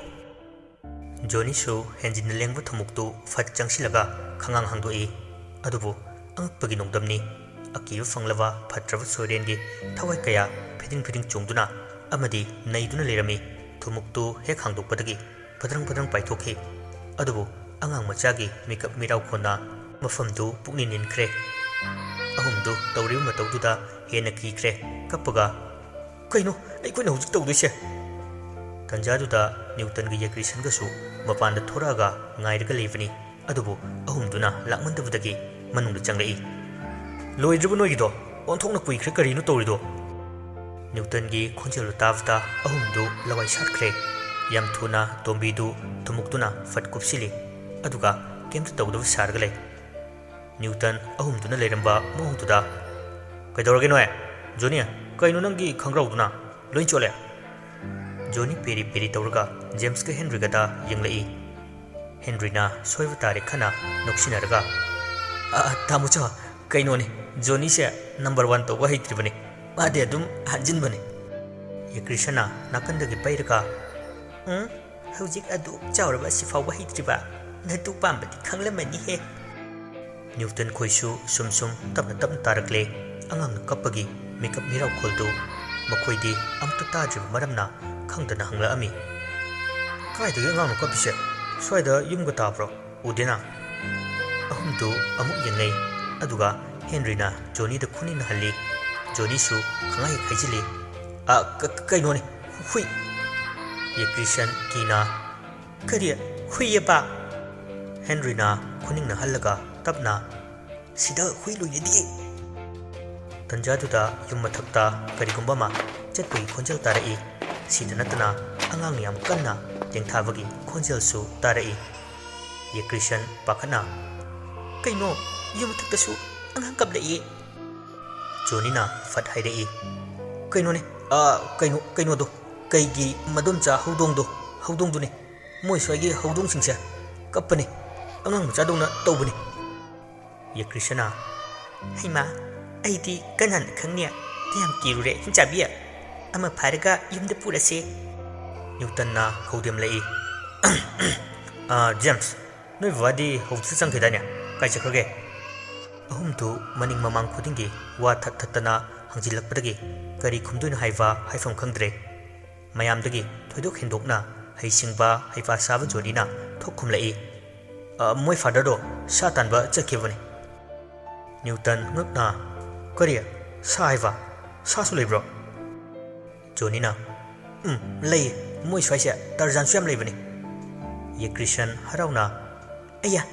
ꯖꯣꯅꯤꯁꯨ ꯍꯦꯟꯖꯤꯟꯅ ꯂꯦꯡꯕ ꯊꯨꯝꯃꯣꯛꯇꯨ ꯐꯠ ꯆꯪꯁꯤꯜꯂꯒ ꯈꯪꯉꯥꯡ ꯍꯥꯡꯗꯣꯛꯏ꯫ ꯑꯗꯨꯕꯨ ꯑꯉꯛꯄꯒꯤ ꯅꯣꯡꯗꯝꯅꯤ꯫ ꯑꯀꯤꯕ ꯐꯪꯂꯕ ꯐꯠꯇ꯭ꯔꯕ ꯁꯣꯏꯔꯦꯟꯒꯤ ꯊꯋꯥꯏ ꯀꯌꯥ ꯐꯤꯗꯤꯡ ꯐꯤꯗꯤꯡ ꯆꯣꯡꯗꯨꯅ ꯑꯃꯗꯤ ꯅꯩꯗꯨꯅ ꯂꯩꯔꯝꯃꯤ꯫ ꯊꯨꯝꯃꯣꯛꯇꯨ ꯍꯦꯛ ꯍꯥꯡꯗꯣꯛꯄꯗꯒꯤ ꯐꯗ꯭ꯔꯪ ꯐꯗ꯭ꯔꯪ ꯄꯥꯏꯊꯣꯛꯈꯤ꯫ ꯑꯗꯨꯕꯨ ꯑꯉꯥꯡ ꯃꯆꯥꯒꯤ ꯃꯤꯀꯞ ꯃꯤꯔꯥꯎ ꯈꯣꯟꯅ ꯃꯐꯝꯗꯨ ꯄꯨꯛꯅꯤꯡ ꯅꯤꯟꯈ꯭ꯔꯦ꯫ ꯑꯍꯨꯝꯗꯨ ꯇꯧꯔꯤꯕ ꯃꯇꯧꯗꯨꯗ ꯍꯦꯟꯅ ꯀꯤꯈ꯭ꯔꯦ꯫ ꯀꯞꯄꯒ, "ꯀꯩꯅꯣ ꯑꯩꯈꯣꯏꯅ ꯍꯧꯖꯤꯛ ꯇꯧꯗꯣꯏꯁꯦ?" ꯇꯟꯖꯥꯗꯨꯗ ꯅ꯭ꯌꯨꯇꯟꯒ ꯌꯦꯀ꯭ꯔꯤꯁꯟꯒꯁꯨ ꯃꯄꯥꯟꯗ ꯊꯣꯔꯛꯑꯒ ꯉꯥꯏꯔꯒ ꯂꯩꯕꯅꯤ꯫ ꯑꯗꯨꯕꯨ ꯑꯍꯨꯝꯗꯨꯅ ꯂꯥꯛꯃꯟꯗꯕꯗꯒꯤ ꯃꯅꯨꯡꯗ ꯆꯪꯂꯛꯏ꯫ "ꯂꯣꯏꯗ꯭ꯔꯤꯕ ꯅꯣꯏꯒꯤꯗꯣ? ꯑꯣꯟꯊꯣꯛꯅ ꯀꯨꯏꯈ꯭ꯔꯦ, ꯀꯔꯤꯅꯣ ꯇꯧꯔꯤꯗꯣ?" ꯅ꯭ꯌꯨꯇꯟꯒꯤ ꯈꯣꯟꯖꯦꯜꯗꯨ ꯇꯥꯕꯗ ꯑꯍꯨꯝꯗꯨ ꯂꯋꯥꯏ ꯁꯥꯠꯈ꯭ꯔꯦ꯫ ꯌꯥꯝ ꯊꯨꯅ ꯇꯣꯝꯕꯤꯗꯨ ꯊꯨꯝꯃꯨꯛꯇꯨꯅ ꯐꯠ ꯀꯨꯞꯁꯤꯜꯂꯤ꯫ ꯑꯗꯨꯒ ꯀꯩꯝꯇ ꯇꯧꯗꯕ ꯁꯥꯔꯒ ꯂꯩ꯫ ꯅ꯭ꯌꯨꯇꯟ ꯑꯍꯨꯝꯗꯨꯅ ꯂꯩꯔꯝꯕ ꯃꯑꯣꯡꯗꯨꯗ, "ꯀꯩꯗꯧꯔꯒꯦ ꯅꯣꯏ? ꯖꯣꯅꯤ, ꯀꯩꯅꯣ ꯅꯪꯒꯤ ꯈꯪꯒ꯭ꯔꯥꯎꯗꯨꯅ ꯂꯣꯏ ꯆꯣꯠꯂꯦ?" ꯖꯣꯅꯤ ꯄꯦꯔꯤ ꯄꯦꯔꯤ ꯇꯧꯔꯒ ꯖꯦꯝꯁꯀ ꯍꯦꯟꯔꯤꯒꯗ ꯌꯦꯡꯂꯛꯏ꯫ ꯍꯦꯟꯔꯤꯅ ꯁꯣꯏꯕ ꯇꯥꯔꯦ ꯈꯟꯅ ꯅꯣꯛꯁꯤꯟꯅꯔꯒ, "ꯑ, ꯇꯥꯃꯣꯆꯥ, ꯀꯩꯅꯣꯅꯦ, ꯖꯣꯅꯤꯁꯦ ꯅꯝꯕꯔ ꯋꯥꯟ ꯇꯧꯕ ꯍꯩꯇ꯭ꯔꯤꯕꯅꯤ꯫ ꯃꯥꯗꯤ ꯑꯗꯨꯝ ꯍꯟꯖꯤꯟꯕꯅꯤ꯫" ꯌꯦꯀ꯭ꯔꯤꯁꯟꯅ ꯅꯥꯀꯟꯗꯒꯤ ꯄꯩꯔꯒ, "ꯎꯝ, ꯍꯧꯖꯤꯛ ꯑꯗꯨꯛ ꯆꯥꯎꯔꯕ ꯑꯁꯤꯐꯥꯎꯕ ꯍꯩꯇ꯭ꯔꯤꯕ? ꯅꯇꯨ ꯄꯥꯝꯕꯗꯤ ꯈꯪꯂꯝꯃꯅꯤꯍꯦ꯫" ꯅ꯭ꯌꯨꯇꯟ ꯈꯣꯏꯁꯨ ꯁꯨꯝ ꯁꯨꯝ ꯇꯞꯅ ꯇꯞꯅ ꯇꯥꯔꯛꯂꯦ꯫ ꯑꯉꯥꯡꯅ ꯀꯞꯄꯒꯤ ꯃꯤꯀꯞ ꯃꯤꯔꯥꯎꯈꯣꯜꯗꯨ ꯃꯈꯣꯏꯗꯤ ꯑꯃꯨꯛꯇ ꯇꯥꯗ꯭ꯔꯤꯕ ꯃꯔꯝꯅ ꯈꯪꯗꯅ ꯍꯪꯂꯛꯑꯝꯃꯤ꯫ "ꯀꯥꯏꯗꯒꯤ ꯑꯉꯥꯡꯅꯣ ꯀꯞꯄꯤꯁꯦ? ꯁ꯭ꯋꯥꯏꯗ ꯌꯨꯝꯒ ꯇꯥꯕ꯭ꯔꯣ? ꯎꯗꯦꯅ꯫" ꯑꯍꯨꯝꯗꯨ ꯑꯃꯨꯛ ꯌꯦꯡꯅꯩ꯫ ꯑꯗꯨꯒ ꯍꯦꯟꯔꯤꯅ ꯖꯣꯅꯤꯗ ꯈꯨꯅꯤꯡꯅ ꯍꯜꯂꯤ꯫ ꯖꯣꯅꯤꯁꯨ ꯈꯪꯍꯥꯏ ꯍꯥꯏꯖꯤꯜꯂꯤ, "ꯑ, ꯀ-, ꯀ-, ꯀꯩꯅꯣꯅꯦ, ꯍꯨꯏ!" ꯌꯦꯀ꯭ꯔꯤꯁꯟ ꯀꯤꯅ, "ꯀꯔꯤ? ꯍꯨꯏꯌꯦꯕ?" ꯍꯦꯟꯔꯤꯅ ꯈꯨꯅꯤꯡꯅ ꯍꯜꯂꯒ ꯇꯞꯅ, "ꯁꯤꯗ ꯍꯨꯏ ꯂꯣꯏꯅꯗꯦ꯫" ꯇꯟꯖꯥꯗꯨꯗ ꯌꯨꯝ ꯃꯊꯛꯇ ꯀꯔꯤꯒꯨꯝꯕ ꯑꯃ ꯆꯠꯄꯒꯤ ꯈꯣꯟꯖꯦꯜ ꯇꯥꯔꯛꯏ꯫ ꯁꯤꯗ ꯅꯠꯇꯅ ꯑꯉꯥꯡꯅ ꯌꯥꯝ ꯀꯟꯅ ꯇꯦꯡꯊꯥꯕꯒꯤ ꯈꯣꯟꯖꯦꯜꯁꯨ ꯇꯥꯔꯛꯏ꯫ ꯌꯦꯀ꯭ꯔꯤꯁꯟ ꯄꯥꯈꯠꯅ, "ꯀꯩꯅꯣ, ꯌꯨꯝ ꯃꯊꯛꯇꯁꯨ ꯑꯉꯥꯡ ꯀꯞꯂꯛꯏ?" ꯖꯣꯅꯤꯅ ꯐꯠ ꯍꯥꯏꯔꯛꯏ, "ꯀꯩꯅꯣꯅꯦ, ꯑ, ꯀꯩꯅꯣ, ꯀꯩꯅꯣꯗꯣ, ꯀꯩꯒꯤ ꯃꯗꯣꯝꯆꯥ ꯍꯧꯗꯣꯡꯗꯣ, ꯍꯧꯗꯣꯡꯗꯨꯅꯦ꯫ ꯃꯣꯏ ꯁ꯭ꯋꯥꯏꯒꯤ ꯍꯧꯗꯣꯡꯁꯤꯡꯁꯦ ꯀꯞꯄꯅꯦ, ꯑꯉꯥꯡ ꯃꯆꯥꯗꯧꯅ ꯇꯧꯕꯅꯦ꯫" ꯌꯦꯀ꯭ꯔꯤꯁꯅ, "ꯍꯩꯃꯥ, ꯑꯩꯗꯤ ꯀꯅꯥꯅ ꯈꯪꯅꯤ? ꯀꯌꯥꯝ ꯀꯤꯔꯨꯔꯦ, ꯍꯤꯡꯆꯥꯕꯤ꯫ ꯑꯃ ꯐꯥꯔꯒ ꯌꯨꯝꯗ ꯄꯨꯔꯁꯦ꯫" ꯅ꯭ꯌꯨꯇꯟꯅ ꯈꯧꯗꯦꯝꯂꯛꯏ, "ꯑ, ꯖꯦꯝꯁ, ꯅꯣꯏ ꯕꯕꯥꯗꯤ ꯍꯧꯖꯤꯛꯇ ꯆꯪꯈꯤꯗꯥꯏꯅꯦ? ꯀꯥꯏ ꯆꯠꯈ꯭ꯔꯒꯦ?" ꯑꯍꯨꯝꯗꯨ ꯃꯅꯤꯡ ꯃꯃꯥꯡ ꯈꯨꯗꯤꯡꯒꯤ ꯋꯥ ꯊꯠ ꯊꯠꯇꯅ ꯍꯪꯖꯤꯜꯂꯛꯄꯗꯒꯤ ꯀꯔꯤ ꯈꯨꯝꯗꯣꯏꯅꯣ ꯍꯥꯏꯕ ꯍꯥꯏꯐꯝ ꯈꯪꯗ꯭ꯔꯦ꯫ ꯃꯌꯥꯝꯗꯒꯤ ꯊꯣꯏꯗꯣꯛ ꯍꯦꯟꯗꯣꯛꯅ ꯍꯩꯁꯤꯡꯕ, ꯍꯩꯄꯥ ꯁꯥꯕ ꯖꯣꯅꯤꯅ ꯊꯣꯛ ꯈꯨꯝꯂꯛꯏ, "ꯑ, ꯃꯣꯏ ꯐꯥꯗꯔꯗꯣ ꯁꯥ ꯇꯥꯟꯕ ꯆꯠꯈꯤꯕꯅꯤ꯫" ꯅ꯭ꯌꯨꯇꯟ ꯉꯛꯅ, "ꯀꯔꯤ? ꯁꯥ ꯍꯥꯏꯕ? ꯁꯥꯁꯨ ꯂꯩꯕ꯭ꯔꯣ?" ꯖꯣꯅꯤꯅ, "ꯎꯝ, ꯂꯩꯌꯦ꯫ ꯃꯣꯏ ꯁ꯭ꯋꯥꯏꯁꯦ ꯇꯔꯖꯥꯟꯁꯨ ꯌꯥꯝ ꯂꯩꯕꯅꯤ"꯫ ꯌꯦꯀ꯭ꯔꯤꯁꯟ ꯍꯔꯥꯎꯅ, "ꯑꯩꯌꯥ,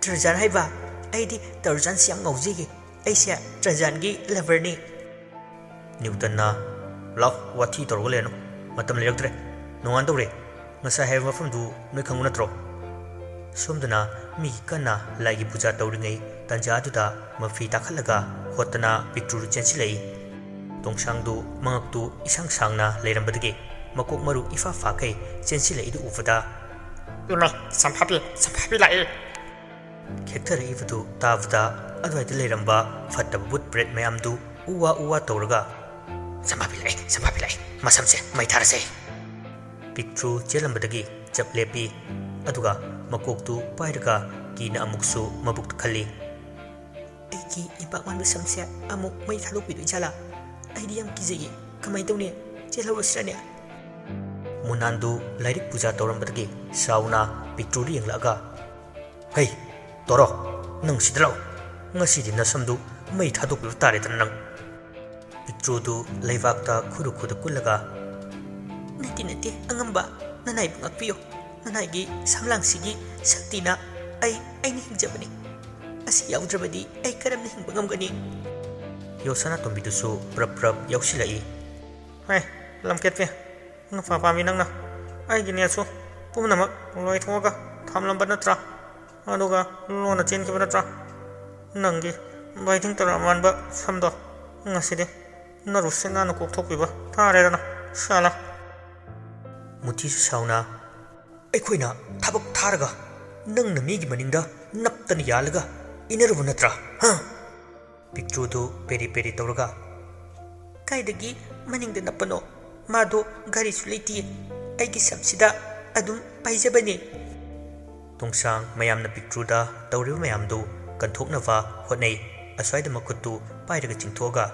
ꯇꯔꯖꯥꯟ ꯍꯥꯏꯕ? ꯑꯩꯗꯤ ꯇꯔꯖꯥꯟꯁꯤ ꯌꯥꯝ ꯉꯥꯎꯖꯩꯌꯦ꯫ ꯑꯩꯁꯦ ꯇꯔꯖꯥꯟꯒꯤ ꯂꯚꯔꯅꯤ"꯫ ꯅ꯭ꯌꯨꯇꯟꯅ, "ꯂꯥꯎ, ꯋꯥꯊꯤ ꯇꯧꯔꯒ ꯂꯩꯔꯅꯨ꯫ ꯃꯇꯝ ꯂꯩꯔꯛꯇ꯭ꯔꯦ꯫ ꯅꯣꯡꯉꯥꯟꯗꯧꯔꯦ꯫ ꯉꯁꯥꯏ ꯍꯥꯏꯕ ꯃꯐꯝꯗꯨ ꯅꯣꯏ ꯈꯪꯕ ꯅꯠꯇ꯭ꯔꯣ?" ꯁꯣꯝꯗꯅ ꯃꯤꯒꯤ ꯀꯟꯅ ꯂꯥꯏꯒꯤ ꯄꯨꯖꯥ ꯇꯧꯔꯤꯉꯩ ꯇꯥꯟꯖꯥꯗꯨꯗ ꯃꯐꯤ ꯇꯥꯈꯠꯂꯒ ꯍꯣꯠꯇꯅ ꯄꯤꯛꯇ꯭ꯔꯨꯗꯨ ꯆꯦꯟꯁꯤꯜꯂꯛꯏ꯫ ꯇꯣꯡꯁꯥꯡꯗꯨ ꯃꯉꯛꯇꯨ ꯏꯁꯥꯡ ꯁꯥꯡꯅ ꯂꯩꯔꯝꯕꯗꯒꯤ ꯃꯀꯣꯛ ꯃꯔꯨ ꯏꯐꯥ ꯐꯥꯈꯩ ꯆꯦꯟꯁꯤꯜꯂꯛꯏꯗꯨ ꯎꯕꯗ, "ꯏꯃꯥꯏ, ꯁꯝꯐꯥꯕꯤ, ꯁꯝꯐꯥꯕꯤ ꯂꯥꯛꯑꯦ!" ꯈꯦꯛꯊꯔꯛꯏꯕꯗꯨ ꯇꯥꯕꯗ ꯑꯗꯨꯋꯥꯏꯗ ꯂꯩꯔꯝꯕ ꯐꯠꯇꯕ ꯕꯨꯠ ꯄ꯭ꯔꯦꯠ ꯃꯌꯥꯝꯗꯨ ꯎ ꯋꯥ ꯎ ꯋꯥ ꯇꯧꯔꯒ, "ꯁꯝꯐꯥꯕꯤ ꯂꯥꯛꯑꯦ, ꯁꯝꯐꯥꯕꯤ ꯂꯥꯛꯑꯦ, ꯃꯁꯝꯁꯦ ꯃꯩ ꯊꯥꯔꯁꯦ!" ꯄꯤꯛꯇ꯭ꯔꯨ ꯆꯦꯜꯂꯝꯕꯗꯒꯤ ꯆꯞ ꯂꯦꯞꯄꯤ꯫ ꯑꯗꯨꯒ ꯃꯀꯣꯛꯇꯨ ꯄꯥꯏꯔꯒ ꯀꯤꯅ ꯑꯃꯨꯛꯁꯨ ꯃꯕꯨꯛꯇ ꯈꯜꯂꯤ꯫ "ꯑꯩꯒꯤ ꯏꯄꯥꯛ ꯃꯥꯟꯕ ꯁꯝꯁꯦ ꯑꯃꯨꯛ ꯃꯩ ꯊꯥꯗꯣꯛꯄꯤꯗꯣꯏ ꯖꯥꯠꯂꯥ? ꯑꯩꯗꯤ ꯌꯥꯝ ꯀꯤꯖꯩꯌꯦ꯫ ꯀꯃꯥꯏꯅ ꯇꯧꯅꯤ? ꯆꯦꯜꯍꯧꯔꯁꯤꯔꯅꯦ?" ꯃꯨꯅꯥꯟꯗꯨ ꯂꯥꯏꯔꯤꯛ ꯄꯨꯖꯥ ꯇꯧꯔꯝꯕꯗꯒꯤ ꯁꯥꯎꯅ ꯄꯤꯛꯇ꯭ꯔꯨꯗ ꯌꯦꯡꯂꯛꯑꯒ, "ꯍꯩ, ꯇꯣꯔꯣ, ꯅꯪ ꯁꯤꯗ ꯂꯥꯛꯑꯣ꯫ ꯉꯁꯤꯗꯤ ꯅꯁꯝꯗꯨ ꯃꯩ ꯊꯥꯗꯣꯛꯄꯤꯕ ꯇꯥꯔꯦꯗꯅ ꯅꯪ"꯫ ꯄꯤꯛꯇ꯭ꯔꯨꯗꯨ ꯂꯩꯕꯥꯛꯇ ꯈꯨꯔꯨ ꯈꯨꯗ ꯀꯨꯜꯂꯒ, "ꯅꯠꯇꯦ, ꯅꯠꯇꯦ, ꯑꯉꯝꯕ, ꯅꯅꯥꯏꯕꯨ ꯉꯥꯛꯄꯤꯌꯨ꯫ ꯅꯅꯥꯏꯒꯤ ꯁꯝꯂꯥꯡꯁꯤꯒꯤ ꯁꯛꯇꯤꯅ ꯑꯩ, ꯑꯩꯅ ꯍꯤꯡꯖꯕꯅꯤ꯫ ꯑꯁꯤ ꯌꯥꯎꯗ꯭ꯔꯕꯗꯤ ꯑꯩ ꯀꯔꯝꯅ ꯍꯤꯡꯕ ꯉꯝꯒꯅꯤ?" ꯌꯣꯁꯅꯥꯇꯣꯝꯕꯤꯗꯨꯁꯨ ꯄ꯭ꯔꯞ ꯄ꯭ꯔꯞ ꯌꯥꯎꯁꯤꯜꯂꯛꯏ꯫ "ꯍꯦ, ꯂꯝꯀꯦꯠꯄꯤ, ꯅꯨꯄꯥ ꯄꯥꯝꯃꯤ ꯅꯪꯅ꯫ ꯑꯩꯒꯤ ꯅꯦꯠꯁꯨ ꯄꯨꯝꯅꯃꯛ ꯂꯣꯏꯊꯣꯛꯑꯒ ꯊꯝꯂꯝꯕ ꯅꯠꯇ꯭ꯔꯥ? ꯑꯗꯨꯒ ꯂꯣꯟꯅ ꯆꯦꯟꯈꯤꯕ ꯅꯠꯇ꯭ꯔꯥ? ꯅꯪꯒꯤ ꯕꯥꯏꯗꯤꯡ ꯇꯔꯥ ꯃꯥꯟꯕ ꯁꯝꯗꯣ ꯉꯁꯤꯗꯤ ꯅꯔꯨ ꯁꯤꯠ ꯅꯥꯟꯅ ꯀꯣꯛꯊꯣꯛꯄꯤꯕ ꯇꯥꯔꯦꯗꯅ, ꯁꯥꯂꯥ!" ꯃꯨꯊꯤꯁꯨ ꯁꯥꯎꯅ, "ꯑꯩꯈꯣꯏꯅ ꯊꯕꯛ ꯊꯥꯔꯒ ꯅꯪꯅ ꯃꯤꯒꯤ ꯃꯅꯤꯡꯗ ꯅꯞꯇꯅ ꯌꯥꯜꯂꯒ ꯏꯟꯅꯔꯨꯕ ꯅꯠꯇ꯭ꯔꯥ, ꯍꯥ?" ꯄꯤꯛꯇ꯭ꯔꯨꯗꯨ ꯄꯦꯔꯤ ꯄꯦꯔꯤ ꯇꯧꯔꯒ, "ꯀꯥꯏꯗꯒꯤ ꯃꯅꯤꯡꯗ ꯅꯞꯄꯅꯣ? ꯃꯥꯗꯣ ꯒꯥꯔꯤꯁꯨ ꯂꯩꯇꯤꯌꯦ꯫ ꯑꯩꯒꯤ ꯁꯝꯁꯤꯗ ꯑꯗꯨꯝ ꯄꯥꯏꯖꯕꯅꯦ"꯫ ꯇꯣꯡꯁꯥꯡ ꯃꯌꯥꯝꯅ ꯄꯤꯛꯇ꯭ꯔꯨꯗ ꯇꯧꯔꯤꯕ ꯃꯌꯥꯝꯗꯨ ꯀꯟꯊꯣꯛꯅꯕ ꯍꯣꯠꯅꯩ꯫ ꯑꯁ꯭ꯋꯥꯏꯗ ꯃꯈꯨꯠꯇꯨ ꯄꯥꯏꯔꯒ ꯆꯤꯡꯊꯣꯛꯑꯒ,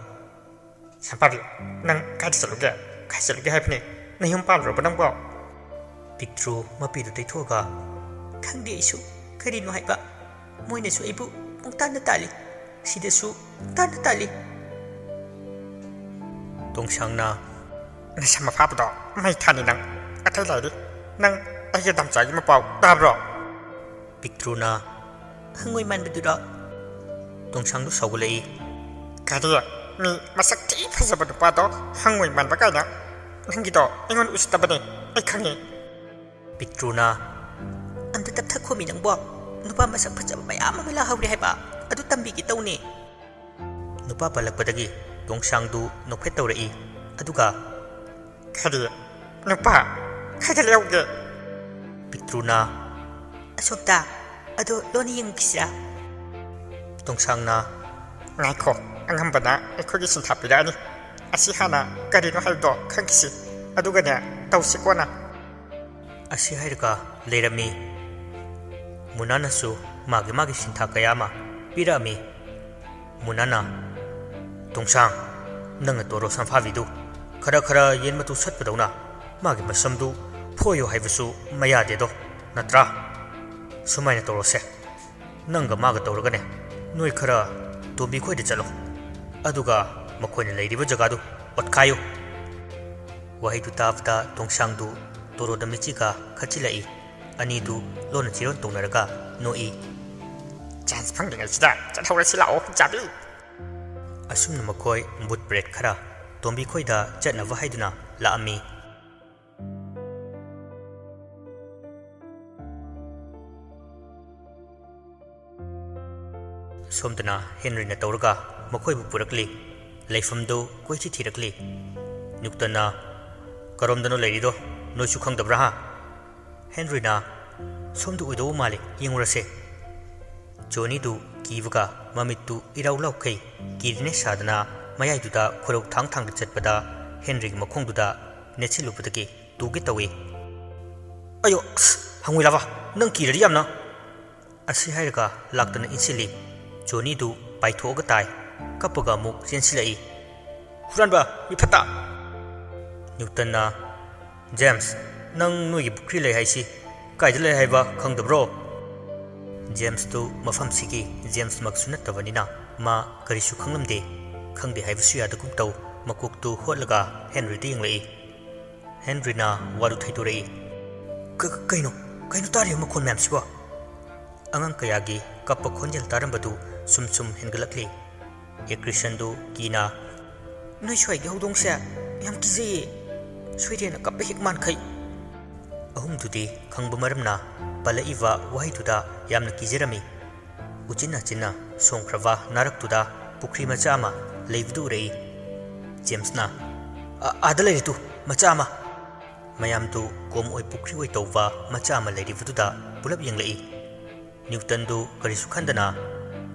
"ꯁꯝꯐꯥꯕꯤ, ꯅꯪ ꯀꯥꯏꯗ ꯆꯠꯂꯨꯒꯦ? ꯀꯥꯏ ꯆꯠꯂꯨꯒꯦ ꯍꯥꯏꯕꯅꯦ? ꯅꯌꯨꯝ ꯄꯥꯜꯂꯨꯔꯕ ꯅꯪꯕꯣ?" ꯄꯤꯛꯇ꯭ꯔꯨ ꯃꯄꯤꯗꯨ ꯇꯩꯊꯣꯛꯑꯒ, "ꯈꯪꯗꯦ ꯑꯩꯁꯨ꯫ ꯀꯔꯤꯅꯣ ꯍꯥꯏꯕ? ꯃꯣꯏꯅꯁꯨ ꯑꯩꯕꯨ ꯄꯨꯡꯇꯥꯟꯗ ꯇꯥꯜꯂꯤ꯫ ꯁꯤꯗꯁꯨ ꯄꯨꯡꯇꯥꯟꯗ ꯇꯥꯜꯂꯤ"꯫ ꯇꯣꯡꯁꯥꯡꯅ, ꯅꯁꯝ ꯑꯐꯥꯕꯗꯣ ꯃꯩ ꯊꯥꯅꯤ ꯅꯪ꯫ ꯑꯇꯩ ꯂꯩꯔꯤ, ꯅꯪ ꯑꯩꯒꯤ ꯗꯝꯆꯥꯒꯤ ꯃꯄꯥꯎ ꯇꯥꯕ꯭ꯔꯣ? ꯄꯤꯛꯇ꯭ꯔꯨꯅ, "ꯍꯪꯉꯣꯏ ꯃꯥꯟꯕꯗꯨꯔꯣ?" ꯇꯣꯡꯁꯥꯡꯗꯨ ꯁꯥꯎꯒꯠꯂꯛꯏ꯫ "ꯀꯔꯤ? ꯃꯤ ꯃꯁꯛ ꯊꯤ ꯐꯖꯕ ꯅꯨꯄꯥꯗꯣ ꯍꯪꯉꯣꯏ ꯃꯥꯟꯕ ꯀꯥꯏꯅ? ꯅꯪꯒꯤꯗꯣ ꯑꯩꯉꯣꯟꯗ ꯎꯁꯤꯠꯇꯕꯅꯦ, ꯑꯩ ꯈꯪꯉꯤ꯫" ꯄꯤꯛꯇ꯭ꯔꯨꯅ, "ꯑꯝꯇ ꯇꯞꯊꯈꯣꯃꯤ ꯅꯪꯕꯣ꯫ ꯅꯨꯄꯥ ꯃꯁꯛ ꯐꯖꯕ ꯃꯌꯥꯝ ꯑꯃ ꯂꯥꯛꯍꯧꯔꯦ ꯍꯥꯏꯕ, ꯑꯗꯨ ꯇꯝꯕꯤꯒꯦ ꯇꯧꯅꯦ꯫" ꯅꯨꯄꯥ ꯄꯜꯂꯛꯄꯗꯒꯤ ꯇꯣꯡꯁꯥꯡꯗꯨ ꯅꯣꯛꯐꯦꯠ ꯇꯧꯔꯛꯏ꯫ ꯑꯗꯨꯒ, "ꯀꯔꯤ? ꯅꯨꯄꯥ? ꯀꯥꯏꯗ ꯂꯩꯍꯧꯒꯦ?" ꯄꯤꯛꯇ꯭ꯔꯨꯅ, "ꯑꯁꯣꯝꯗ, ꯑꯗꯣ ꯂꯣꯟꯅ ꯌꯦꯡꯉꯨꯈꯤꯁꯤꯔꯥ?" ꯇꯣꯡꯁꯥꯡꯅ, "ꯉꯥꯏꯈꯣ, ꯑꯉꯝꯕꯅ ꯑꯩꯈꯣꯏꯒꯤ ꯁꯤꯟꯊꯥ ꯄꯤꯔꯛꯑꯅꯤ꯫ ꯑꯁꯤ ꯍꯥꯟꯅ ꯀꯔꯤꯅꯣ ꯍꯥꯏꯕꯗꯣ ꯈꯪꯈꯤꯁꯤ, ꯑꯗꯨꯒꯅꯦ ꯇꯧꯁꯤ ꯀꯣꯟꯅ꯫" ꯑꯁꯤ ꯍꯥꯏꯔꯒ ꯂꯩꯔꯝꯃꯤ꯫ ꯃꯨꯅꯥꯅꯁꯨ ꯃꯥꯒꯤ ꯃꯥꯒꯤ ꯁꯤꯟꯊꯥ ꯀꯌꯥ ꯑꯃ ꯄꯤꯔꯛꯑꯝꯃꯤ꯫ ꯃꯨꯅꯥꯅ, "ꯇꯣꯡꯁꯥꯡ, ꯅꯪꯅ ꯇꯣꯔꯣ ꯁꯝꯐꯥꯕꯤꯗꯨ ꯈꯔ ꯈꯔ ꯌꯦꯟ ꯃꯇꯨ ꯁꯠꯄꯗꯧꯅ ꯃꯥꯒꯤ ꯃꯁꯝꯗꯨ ꯐꯣꯏꯌꯨ ꯍꯥꯏꯕꯁꯨ ꯃꯌꯥꯗꯦꯗꯣ, ꯅꯠꯇ꯭ꯔꯥ? ꯁꯨꯃꯥꯏꯅ ꯇꯧꯔꯣꯁꯦ꯫ ꯅꯪꯒ ꯃꯥꯒ ꯇꯧꯔꯒꯅꯦ, ꯅꯣꯏ ꯈꯔ ꯇꯣꯝꯕꯤ ꯈꯣꯏꯗ ꯆꯠꯂꯣ꯫ ꯑꯗꯨꯒ ꯃꯈꯣꯏꯅ ꯂꯩꯔꯤꯕ ꯖꯒꯥꯗꯨ ꯑꯣꯠꯈꯥꯏꯌꯨ꯫" ꯋꯥꯍꯩꯗꯨ ꯇꯥꯕꯗ ꯇꯣꯡꯁꯥꯡꯗꯨ ꯇꯣꯔꯣꯗ ꯃꯤꯠꯆꯤꯒ ꯈꯠꯆꯤꯜꯂꯛꯏ꯫ ꯑꯅꯤꯗꯨ ꯂꯣꯟꯅ ꯆꯤꯔꯣꯟ ꯇꯧꯅꯔꯒ ꯅꯣꯛꯏ꯫ "ꯆꯥꯟꯁ ꯐꯪꯂꯤꯉꯩꯁꯤꯗ ꯆꯠꯍꯧꯔꯁꯤ ꯂꯥꯛꯑꯣ, ꯆꯥꯕꯤ!" ꯑꯁꯨꯝꯅ ꯃꯈꯣꯏ ꯕꯨꯠ ꯕ꯭ꯔꯦꯗ ꯈꯔ ꯇꯣꯝꯕꯤ ꯈꯣꯏꯗ ꯆꯠꯅꯕ ꯍꯥꯏꯗꯨꯅ ꯂꯥꯛꯑꯝꯃꯤ꯫ ꯁꯣꯝꯗꯅ ꯍꯦꯟꯔꯤꯅ ꯇꯧꯔꯒ ꯃꯈꯣꯏꯕꯨ ꯄꯨꯔꯛꯂꯤ꯫ ꯂꯩꯐꯝꯗꯨ ꯀꯣꯏꯊꯤ ꯊꯤꯔꯛꯂꯤ꯫ ꯅ꯭ꯌꯨꯇꯟꯅ, "ꯀꯔꯣꯝꯗꯅꯣ ꯂꯩꯔꯤꯗꯣ? ꯅꯣꯏꯁꯨ ꯈꯪꯗꯕ꯭ꯔꯥ, ꯍꯥ?" ꯍꯦꯟꯔꯤꯅ, "ꯁꯣꯝꯗ ꯑꯣꯏꯗꯧꯕ ꯃꯥꯜꯂꯤ, ꯌꯦꯡꯉꯨꯔꯁꯦ꯫" ꯖꯣꯅꯤꯗꯨ ꯀꯤꯕꯒ ꯃꯃꯤꯠꯇꯨ ꯏꯔꯥꯎ ꯂꯥꯎꯈꯩ ꯀꯤꯔꯤꯅꯦ ꯁꯥꯗꯅ ꯃꯌꯥꯏꯗꯨꯗ ꯈꯣꯏꯔꯧ ꯊꯥꯡ ꯊꯥꯡꯗ ꯆꯠꯄꯗ ꯍꯦꯟꯔꯤꯒꯤ ꯃꯈꯣꯡꯗꯨꯗ ꯅꯦꯠꯁꯤꯜꯂꯨꯕꯗꯒꯤ ꯇꯨꯒꯦ ꯇꯧꯏ꯫ "ꯑꯌꯣ, ꯑꯁ, ꯍꯪꯉꯣꯏ ꯂꯥꯕ, ꯅꯪ ꯀꯤꯔꯗꯤ ꯌꯥꯝꯅ!" ꯑꯁꯤ ꯍꯥꯏꯔꯒ ꯂꯥꯛꯇꯅ ꯏꯟꯁꯤꯜꯂꯤ꯫ ꯖꯣꯅꯤꯗꯨ ꯄꯥꯏꯊꯣꯛꯑꯒ ꯇꯥꯏ꯫ ꯀꯞꯄꯒ ꯑꯃꯨꯛ ꯆꯦꯟꯁꯤꯜꯂꯛꯏ꯫ "ꯍꯨꯔꯥꯟꯕ, ꯃꯤꯐꯠꯇ!" ꯅ꯭ꯌꯨꯇꯟꯅ, "ꯖꯦꯝꯁ, ꯅꯪ ꯅꯣꯏꯒꯤ ꯄꯨꯈ꯭ꯔꯤ ꯂꯩ ꯍꯥꯏꯁꯤ ꯀꯥꯏꯗ ꯂꯩ ꯍꯥꯏꯕ ꯈꯪꯗꯕ꯭ꯔꯣ?" ꯖꯦꯝꯁꯇꯨ ꯃꯐꯝꯁꯤꯒꯤ ꯖꯦꯝꯁꯃꯛꯁꯨ ꯅꯠꯇꯕꯅꯤꯅ ꯃꯥ ꯀꯔꯤꯁꯨ ꯈꯪꯂꯝꯗꯦ꯫ ꯈꯪꯗꯦ ꯍꯥꯏꯕꯁꯨ ꯌꯥꯗꯒꯨꯝ ꯇꯧ꯫ ꯃꯀꯣꯛꯇꯨ ꯍꯣꯠꯂꯒ ꯍꯦꯟꯔꯤꯗ ꯌꯦꯡꯂꯛꯏ꯫ ꯍꯦꯟꯔꯤꯅ ꯋꯥꯗꯨ ꯊꯩꯗꯣꯔꯛꯏ꯫ "ꯀ-, ꯀ-, ꯀꯩꯅꯣ? ꯀꯩꯅꯣ ꯇꯥꯔꯤꯕ ꯃꯈꯣꯟ ꯃꯌꯥꯝꯁꯤꯕꯣ?" ꯑꯉꯥꯡ ꯀꯌꯥꯒꯤ ꯀꯞꯄ ꯈꯣꯟꯖꯦꯜ ꯇꯥꯔꯝꯕꯗꯨ ꯁꯨꯝ ꯁꯨꯝ ꯍꯦꯟꯒꯠꯂꯛꯂꯤ꯫ ꯌꯦꯀ꯭ꯔꯤꯁꯟꯗꯨ ꯀꯤꯅ, "ꯅꯣꯏ ꯁ꯭ꯋꯥꯏꯒꯤ ꯍꯧꯗꯣꯡꯁꯦ ꯌꯥꯝ ꯀꯤꯖꯩꯌꯦ꯫ ꯁꯣꯏꯔꯦꯅ ꯀꯞꯄ ꯍꯦꯛ ꯃꯥꯟꯈꯩ꯫" ꯑꯍꯨꯝꯗꯨꯗꯤ ꯈꯪꯕ ꯃꯔꯝꯅ ꯄꯜꯂꯛꯏꯕ ꯋꯥꯍꯩꯗꯨꯗ ꯌꯥꯝꯅ ꯀꯤꯖꯔꯝꯃꯤ꯫ ꯎꯆꯤꯟ ꯅꯥꯆꯤꯟꯅ ꯁꯣꯡꯈ꯭ꯔꯕ ꯅꯥꯔꯛꯇꯨꯗ ꯄꯨꯈ꯭ꯔꯤ ꯃꯆꯥ ꯑꯃ ꯂꯩꯕꯗꯨ ꯎꯔꯛꯏ꯫ ꯖꯦꯝꯁꯅ, "ꯑ-, ꯑꯥꯗ ꯂꯩꯔꯦ ꯇꯨ, ꯃꯆꯥ ꯑꯃ!" ꯃꯌꯥꯝꯗꯨ ꯀꯣꯝ ꯑꯣꯏ ꯄꯨꯈ꯭ꯔꯤ ꯑꯣꯏ ꯇꯧꯕ ꯃꯆꯥ ꯑꯃ ꯂꯩꯔꯤꯕꯗꯨꯗ ꯄꯨꯂꯞ ꯌꯦꯡꯂꯛꯏ꯫ ꯅ꯭ꯌꯨꯇꯟꯗꯨ ꯀꯔꯤꯁꯨ ꯈꯟꯗꯅ,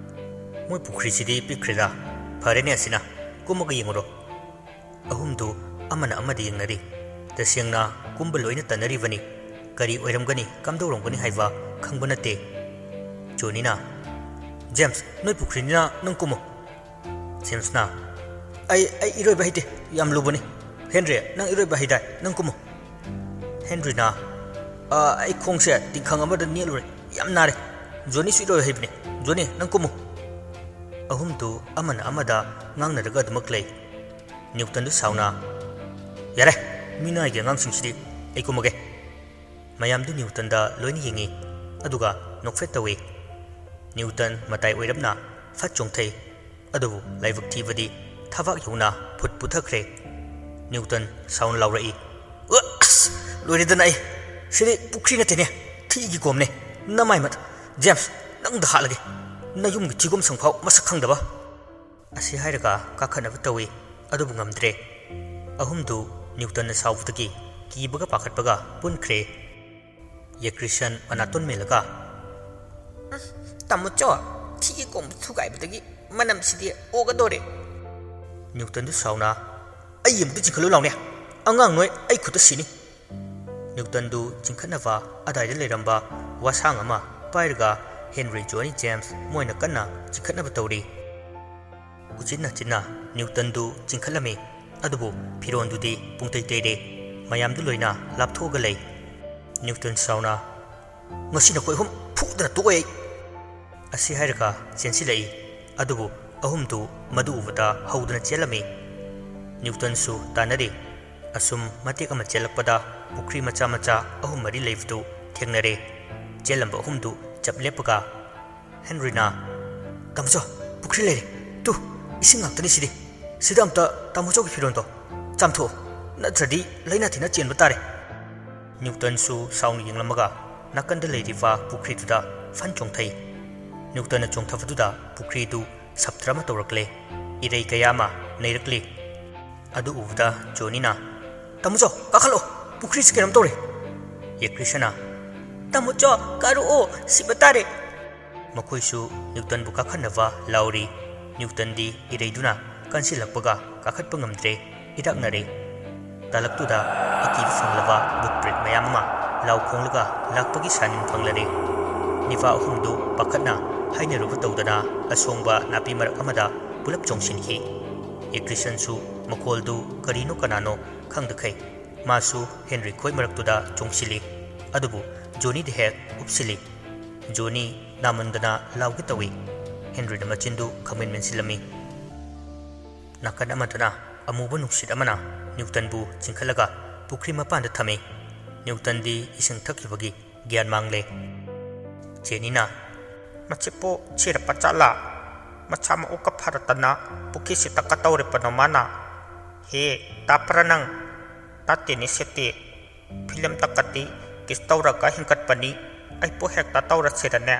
"ꯃꯣꯏ ꯄꯨꯈ꯭ꯔꯤꯁꯤꯗꯤ ꯄꯤꯛꯈ꯭ꯔꯦꯗ꯫ ꯐꯔꯦꯅꯦ ꯑꯁꯤꯅ, ꯀꯨꯝꯃꯒ ꯌꯦꯡꯉꯨꯔꯣ꯫" ꯑꯍꯨꯝꯗꯨ ꯑꯃꯅ ꯑꯃꯗ ꯌꯦꯡꯅꯔꯤ꯫ ꯇꯁꯦꯡꯅ ꯀꯨꯝꯕ ꯂꯣꯏꯅ ꯇꯟꯅꯔꯤꯕꯅꯤ꯫ ꯀꯔꯤ ꯑꯣꯏꯔꯝꯒꯅꯤ, ꯀꯝꯗꯧꯔꯝꯒꯅꯤ ꯍꯥꯏꯕ ꯈꯪꯕ ꯅꯠꯇꯦ꯫ ꯖꯣꯅꯤꯅ, "ꯖꯦꯝꯁ, ꯅꯣꯏ ꯄꯨꯈ꯭ꯔꯤꯅꯤꯅ ꯅꯪ ꯀꯨꯝꯃꯨ꯫" ꯖꯦꯝꯁꯅ, "ꯑꯩ, ꯑꯩ ꯏꯔꯣꯏꯕ ꯍꯩꯇꯦ, ꯌꯥꯝ ꯂꯨꯕꯅꯤ꯫ ꯍꯦꯟꯔꯤ, ꯅꯪ ꯏꯔꯣꯏꯕ ꯍꯩꯗꯥꯏ, ꯅꯪ ꯀꯨꯝꯃꯨ꯫" ꯍꯦꯟꯔꯤꯅ, "ꯑ, ꯑꯩ ꯈꯣꯡꯁꯦ ꯇꯤꯡꯈꯪ ꯑꯃꯗ ꯅꯦꯠꯂꯨꯔꯦ, ꯌꯥꯝ ꯅꯥꯔꯦ꯫ ꯖꯣꯅꯤꯁꯨ ꯏꯔꯣꯏꯕ ꯍꯩꯕꯅꯦ꯫ ꯖꯣꯅꯤ, ꯅꯪ ꯀꯨꯝꯃꯨ꯫" ꯑꯍꯨꯝꯗꯨ ꯑꯃꯅ ꯑꯃꯗ ꯉꯥꯡꯅꯔꯒ ꯑꯗꯨꯃꯛ ꯂꯩ꯫ ꯅ꯭ꯌꯨꯇꯟꯗꯨ ꯁꯥꯎꯅ, "ꯌꯥꯔꯦ, ꯃꯤꯅꯥꯏꯒꯤ ꯑꯉꯥꯡꯁꯤꯡꯁꯤꯗꯤ, ꯑꯩ ꯀꯨꯝꯃꯒꯦ꯫" ꯃꯌꯥꯝꯗꯨ ꯅ꯭ꯌꯨꯇꯟꯗ ꯂꯣꯏꯅ ꯌꯦꯡꯉꯤ, ꯑꯗꯨꯒ ꯅꯣꯛꯐꯦꯠ ꯇꯧꯏ꯫ ꯅ꯭ꯌꯨꯇꯟ ꯃꯇꯥꯏ ꯑꯣꯏꯔꯞꯅ ꯐꯠ ꯆꯣꯡꯊꯩ, ꯑꯗꯨꯕꯨ ꯂꯥꯏꯕꯛ ꯊꯤꯕꯗꯤ ꯊꯕꯥꯛ ꯌꯧꯅ ꯐꯨꯠ ꯄꯨꯊꯈ꯭ꯔꯦ꯫ ꯅ꯭ꯌꯨꯇꯟ ꯁꯥꯎꯅ ꯂꯥꯎꯔꯛꯏ, "ꯑꯁ! ꯂꯣꯏꯔꯦꯗꯅ ꯑꯩ! ꯁꯤꯗꯤ ꯄꯨꯈ꯭ꯔꯤ ꯅꯠꯇꯦꯅꯦ, ꯊꯤꯒꯤ ꯀꯣꯝꯅꯦ꯫ ꯅꯃꯥꯏ ꯃꯠ-, ꯖꯦꯝꯁ, ꯅꯪꯗ ꯍꯥꯠꯂꯒꯦ꯫ ꯅꯌꯨꯝꯒꯤ ꯊꯤꯒꯨꯝ ꯁꯪꯐꯥꯎ ꯃꯁꯛ ꯈꯪꯗꯕ!" ꯑꯁꯤ ꯍꯥꯏꯔꯒ ꯀꯥꯈꯠꯅꯕ ꯇꯧꯏ, ꯑꯗꯨꯕꯨ ꯉꯝꯗ꯭ꯔꯦ꯫ ꯑꯍꯨꯝꯗꯨ ꯅ꯭ꯌꯨꯇꯟꯅ ꯁꯥꯎꯕꯗꯒꯤ ꯀꯤꯕꯒ ꯄꯥꯈꯠꯄꯒ ꯄꯨꯟꯈ꯭ꯔꯦ꯫ ꯌꯦꯀ꯭ꯔꯤꯁꯟ ꯃꯅꯥꯇꯣꯟ ꯃꯦꯜꯂꯒ, "ꯎꯝ, ꯇꯥꯃꯣꯆꯧ, ꯊꯤꯒꯤ ꯀꯣꯝ ꯊꯨꯒꯥꯏꯕꯗꯒꯤ ꯃꯅꯝꯁꯤꯗꯤ ꯑꯣꯒꯗꯧꯔꯦ꯫" ꯅ꯭ꯌꯨꯇꯟꯗꯨ ꯁꯥꯎꯅ, "ꯑꯩ ꯑꯃꯨꯛꯇ ꯆꯤꯡꯈꯠꯂꯨ ꯂꯥꯎꯅꯦ, ꯑꯉꯥꯡ ꯅꯣꯏ ꯑꯩ ꯈꯨꯠꯇ ꯁꯤꯅꯤ꯫" ꯅ꯭ꯌꯨꯇꯟꯗꯨ ꯆꯤꯡꯈꯠꯅꯕ ꯑꯗꯥꯏꯗ ꯂꯩꯔꯝꯕ ꯋꯥꯁꯥꯡ ꯑꯃ ꯄꯥꯏꯔꯒ ꯍꯦꯟꯔꯤ, ꯖꯣꯅꯤ, ꯖꯦꯝꯁ ꯃꯣꯏꯅ ꯀꯟꯅ ꯆꯤꯡꯈꯠꯅꯕ ꯇꯧꯔꯤ꯫ ꯎꯆꯤꯟ ꯅꯥꯆꯤꯟꯅ ꯅ꯭ꯌꯨꯇꯟꯗꯨ ꯆꯤꯡꯈꯠꯂꯝꯃꯤ, ꯑꯗꯨꯕꯨ ꯐꯤꯔꯣꯟꯗꯨꯗꯤ ꯄꯨꯡꯇꯩ ꯇꯩꯔꯦ꯫ ꯃꯌꯥꯝꯗꯨ ꯂꯣꯏꯅ ꯂꯥꯞꯊꯣꯛꯑꯒ ꯂꯩ꯫ ꯅ꯭ꯌꯨꯇꯟ ꯁꯥꯎꯅ, "ꯉꯁꯤ ꯅꯈꯣꯏ ꯑꯍꯨꯝ ꯐꯨꯗꯅ ꯇꯣꯛꯑꯣꯏ ꯑꯩ!" ꯑꯁꯤ ꯍꯥꯏꯔꯒ ꯆꯦꯟꯁꯤꯜꯂꯛꯏ, ꯑꯗꯨꯕꯨ ꯑꯍꯨꯝꯗꯨ ꯃꯗꯨ ꯎꯕꯗ ꯍꯧꯗꯨꯅ ꯆꯦꯜꯂꯝꯃꯤ꯫ ꯅ꯭ꯌꯨꯇꯟꯁꯨ ꯇꯥꯟꯅꯔꯦ꯫ ꯑꯁꯨꯝ ꯃꯇꯦꯛ ꯑꯃ ꯆꯦꯜꯂꯛꯄꯗ ꯄꯨꯈ꯭ꯔꯤ ꯃꯆꯥ ꯃꯆꯥ ꯑꯍꯨꯝ ꯃꯔꯤ ꯂꯩꯕꯗꯨ ꯊꯦꯡꯅꯔꯦ꯫ ꯆꯦꯜꯂꯝꯕ ꯑꯍꯨꯝꯗꯨ ꯆꯞ ꯂꯦꯞꯄꯒ ꯍꯦꯟꯔꯤꯅ, "ꯇꯥꯃꯣꯆꯧ, ꯄꯨꯈ꯭ꯔꯤ ꯂꯩꯔꯦ꯫ ꯇꯨ, ꯏꯁꯤꯡ ꯉꯥꯛꯇꯅꯤ ꯁꯤꯗꯤ꯫ ꯁꯤꯗ ꯑꯝꯇ ꯇꯥꯃꯣꯆꯧꯒꯤ ꯐꯤꯔꯣꯜꯗꯣ ꯆꯥꯝꯊꯣꯛꯑꯣ, ꯅꯠꯇ꯭ꯔꯗꯤ ꯂꯩꯅꯥ ꯊꯤꯅ ꯆꯦꯟꯕ ꯇꯥꯔꯦ"꯫ ꯅ꯭ꯌꯨꯇꯟꯁꯨ ꯁꯥꯎꯅ ꯌꯦꯡꯂꯝꯃꯒ ꯅꯥꯀꯟꯗ ꯂꯩꯔꯤꯕ ꯄꯨꯈ꯭ꯔꯤꯗꯨꯗ ꯐꯟ ꯆꯣꯡꯊꯩ꯫ ꯅ꯭ꯌꯨꯇꯟꯅ ꯆꯣꯡꯊꯕꯗꯨꯗ ꯄꯨꯈ꯭ꯔꯤꯗꯨ ꯁꯞꯇ꯭ꯔ ꯑꯃ ꯇꯧꯔꯛꯂꯦ꯫ ꯏꯔꯩ ꯀꯌꯥ ꯑꯃ ꯅꯩꯔꯛꯂꯤ꯫ ꯑꯗꯨ ꯎꯕꯗ ꯖꯣꯅꯤꯅ, "ꯇꯥꯃꯣꯆꯧ, ꯀꯥꯈꯠꯂꯣ, ꯄꯨꯈ꯭ꯔꯤꯁꯤ ꯀꯩꯅꯣꯝ ꯇꯧꯔꯦ"꯫ ꯌꯦꯀ꯭ꯔꯤꯁꯅ, "ꯇꯥꯃꯣꯆꯧ, ꯀꯥꯔꯛꯑꯣ, ꯁꯤꯕ ꯇꯥꯔꯦ"꯫ ꯃꯈꯣꯏꯁꯨ ꯅ꯭ꯌꯨꯇꯟꯕꯨ ꯀꯥꯈꯠꯅꯕ ꯂꯥꯎꯔꯤ꯫ ꯅ꯭ꯌꯨꯇꯟꯗꯤ ꯏꯔꯩꯗꯨꯅ ꯀꯟꯁꯤꯜꯂꯛꯄꯒ ꯀꯥꯈꯠꯄ ꯉꯝꯗ꯭ꯔꯦ, ꯏꯔꯥꯛꯅꯔꯦ꯫ ꯇꯥꯂꯛꯇꯨꯗ ꯑꯀꯤꯕ ꯐꯪꯂꯕ ꯚꯨꯠ ꯄ꯭ꯔꯦꯠ ꯃꯌꯥꯝ ꯑꯃ ꯂꯥꯎ ꯈꯣꯡꯂꯒ ꯂꯥꯛꯄꯒꯤ ꯁꯥꯅꯤꯟ ꯐꯪꯂꯔꯦ꯫ ꯅꯤꯄꯥ ꯑꯍꯨꯝꯗꯨ ꯄꯥꯈꯠꯅ ꯍꯥꯏꯅꯔꯨꯕ ꯇꯧꯗꯅ ꯑꯁꯣꯡꯕ ꯅꯥꯄꯤ ꯃꯔꯛ ꯑꯃꯗ ꯄꯨꯂꯞ ꯆꯣꯡꯁꯤꯟꯈꯤ꯫ ꯌꯦꯀ꯭ꯔꯤꯁꯟꯁꯨ ꯃꯈꯣꯜꯗꯨ ꯀꯔꯤꯅꯣ ꯀꯅꯥꯅꯣ ꯈꯪꯗꯈꯩ ꯃꯥꯁꯨ ꯍꯦꯟꯔꯤ ꯈꯣꯏ ꯃꯔꯛꯇꯨꯗ ꯆꯣꯡꯁꯤꯜꯂꯤ꯫ ꯑꯗꯨꯕꯨ ꯖꯣꯅꯤꯗꯤ ꯍꯦꯛ ꯎꯞꯁꯤꯜꯂꯤ꯫ ꯖꯣꯅꯤ ꯅꯥꯃꯟꯗꯅ ꯂꯥꯎꯒꯦ ꯇꯧꯏ꯫ ꯍꯦꯟꯔꯤꯅ ꯃꯆꯤꯟꯗꯨ ꯈꯪꯃꯦꯟ ꯃꯦꯟꯁꯤꯜꯂꯝꯃꯤ꯫ ꯅꯥꯀꯟ ꯑꯃꯗꯅ ꯑꯃꯨꯕ ꯅꯨꯡꯁꯤꯠ ꯑꯃꯅ ꯅ꯭ꯌꯨꯇꯟꯕꯨ ꯆꯤꯡꯈꯠꯂꯒ ꯄꯨꯈ꯭ꯔꯤ ꯃꯄꯥꯟꯗ ꯊꯝꯃꯤ꯫ ꯅ꯭ꯌꯨꯇꯟꯗꯤ ꯏꯁꯤꯡ ꯊꯛꯈꯤꯕꯒꯤ ꯒ꯭ꯌꯥꯟ ꯃꯥꯡꯂꯦ꯫ ꯖꯦꯅꯤꯅ, "ꯃꯁꯤꯕꯨ ꯁꯤꯔꯕ ꯖꯥꯠꯂꯥ? ꯃꯁꯥ ꯃꯎꯒ ꯐꯔꯗꯅ ꯄꯨꯈ꯭ꯔꯤꯁꯤꯗ ꯀꯇꯧꯔꯤꯕꯅꯣ ꯃꯥꯅ? ꯍꯦ, ꯇꯥꯕ꯭ꯔꯥ ꯅꯪ? ꯇꯥꯗꯦꯅꯦ ꯁꯤꯗꯤ꯫ ꯐꯤꯂꯝꯗꯒꯗꯤ ꯀꯤꯁ ꯇꯧꯔꯒ ꯍꯤꯡꯒꯠꯄꯅꯤ꯫ ꯑꯩꯕꯨ ꯍꯦꯛꯇ ꯇꯧꯔꯁꯤꯔꯅꯦ?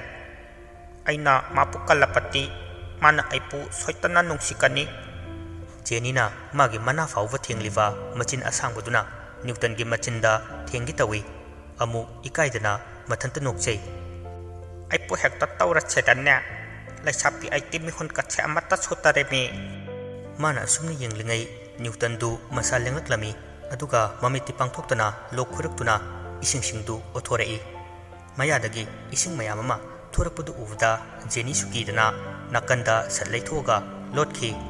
ꯑꯩꯅ ꯃꯥꯕꯨ ꯀꯜꯂꯕꯗꯤ ꯃꯥꯅ ꯑꯩꯕꯨ ꯁꯣꯏꯗꯅ ꯅꯨꯡꯁꯤꯒꯅꯤ"꯫ ꯖꯦꯅꯤꯅ ꯃꯥꯒꯤ ꯃꯅꯥ ꯐꯥꯎꯕ ꯊꯦꯡꯂꯤꯕ ꯃꯆꯤꯟ ꯑꯁꯥꯡꯕꯗꯨꯅ ꯅ꯭ꯌꯨꯇꯟꯒꯤ ꯃꯆꯤꯟꯗ ꯊꯦꯡꯒꯦ ꯇꯧꯏ꯫ ꯑꯃꯨꯛ ꯏꯀꯥꯏꯗꯅ ꯃꯊꯟꯇ ꯅꯣꯛꯆꯩ꯫ "ꯑꯩꯕꯨ ꯍꯦꯛꯇ ꯇꯧꯔꯁꯤꯔꯅꯦ? ꯂꯩꯁꯥꯕꯤ, ꯑꯩꯗꯤ ꯃꯤꯍꯨꯟꯒꯁꯦ ꯑꯃꯠꯇ ꯁꯨꯗꯔꯦꯃꯤ"꯫ ꯃꯥꯅ ꯑꯁꯨꯝꯅ ꯌꯦꯡꯂꯤꯉꯩ ꯅ꯭ꯌꯨꯇꯟꯗꯨ ꯃꯁꯥ ꯂꯦꯡꯂꯛꯂꯝꯃꯤ꯫ ꯑꯗꯨꯒ ꯃꯃꯤꯠꯇꯤ ꯄꯥꯡꯊꯣꯛꯇꯅ ꯂꯣꯛ ꯈꯣꯏꯔꯛꯇꯨꯅ ꯏꯁꯤꯡꯁꯤꯡꯗꯨ ꯑꯣꯊꯣꯔꯛꯏ꯫ ꯃꯌꯥꯗꯒꯤ ꯏꯁꯤꯡ ꯃꯌꯥꯝ ꯑꯃ ꯊꯣꯔꯛꯄꯗꯨ ꯎꯕꯗ ꯖꯦꯅꯤꯁꯨ ꯀꯤꯗꯅ ꯅꯥꯀꯟꯗ ꯁꯠ ꯂꯩꯊꯣꯛꯑꯒ ꯂꯣꯠꯈꯤ꯫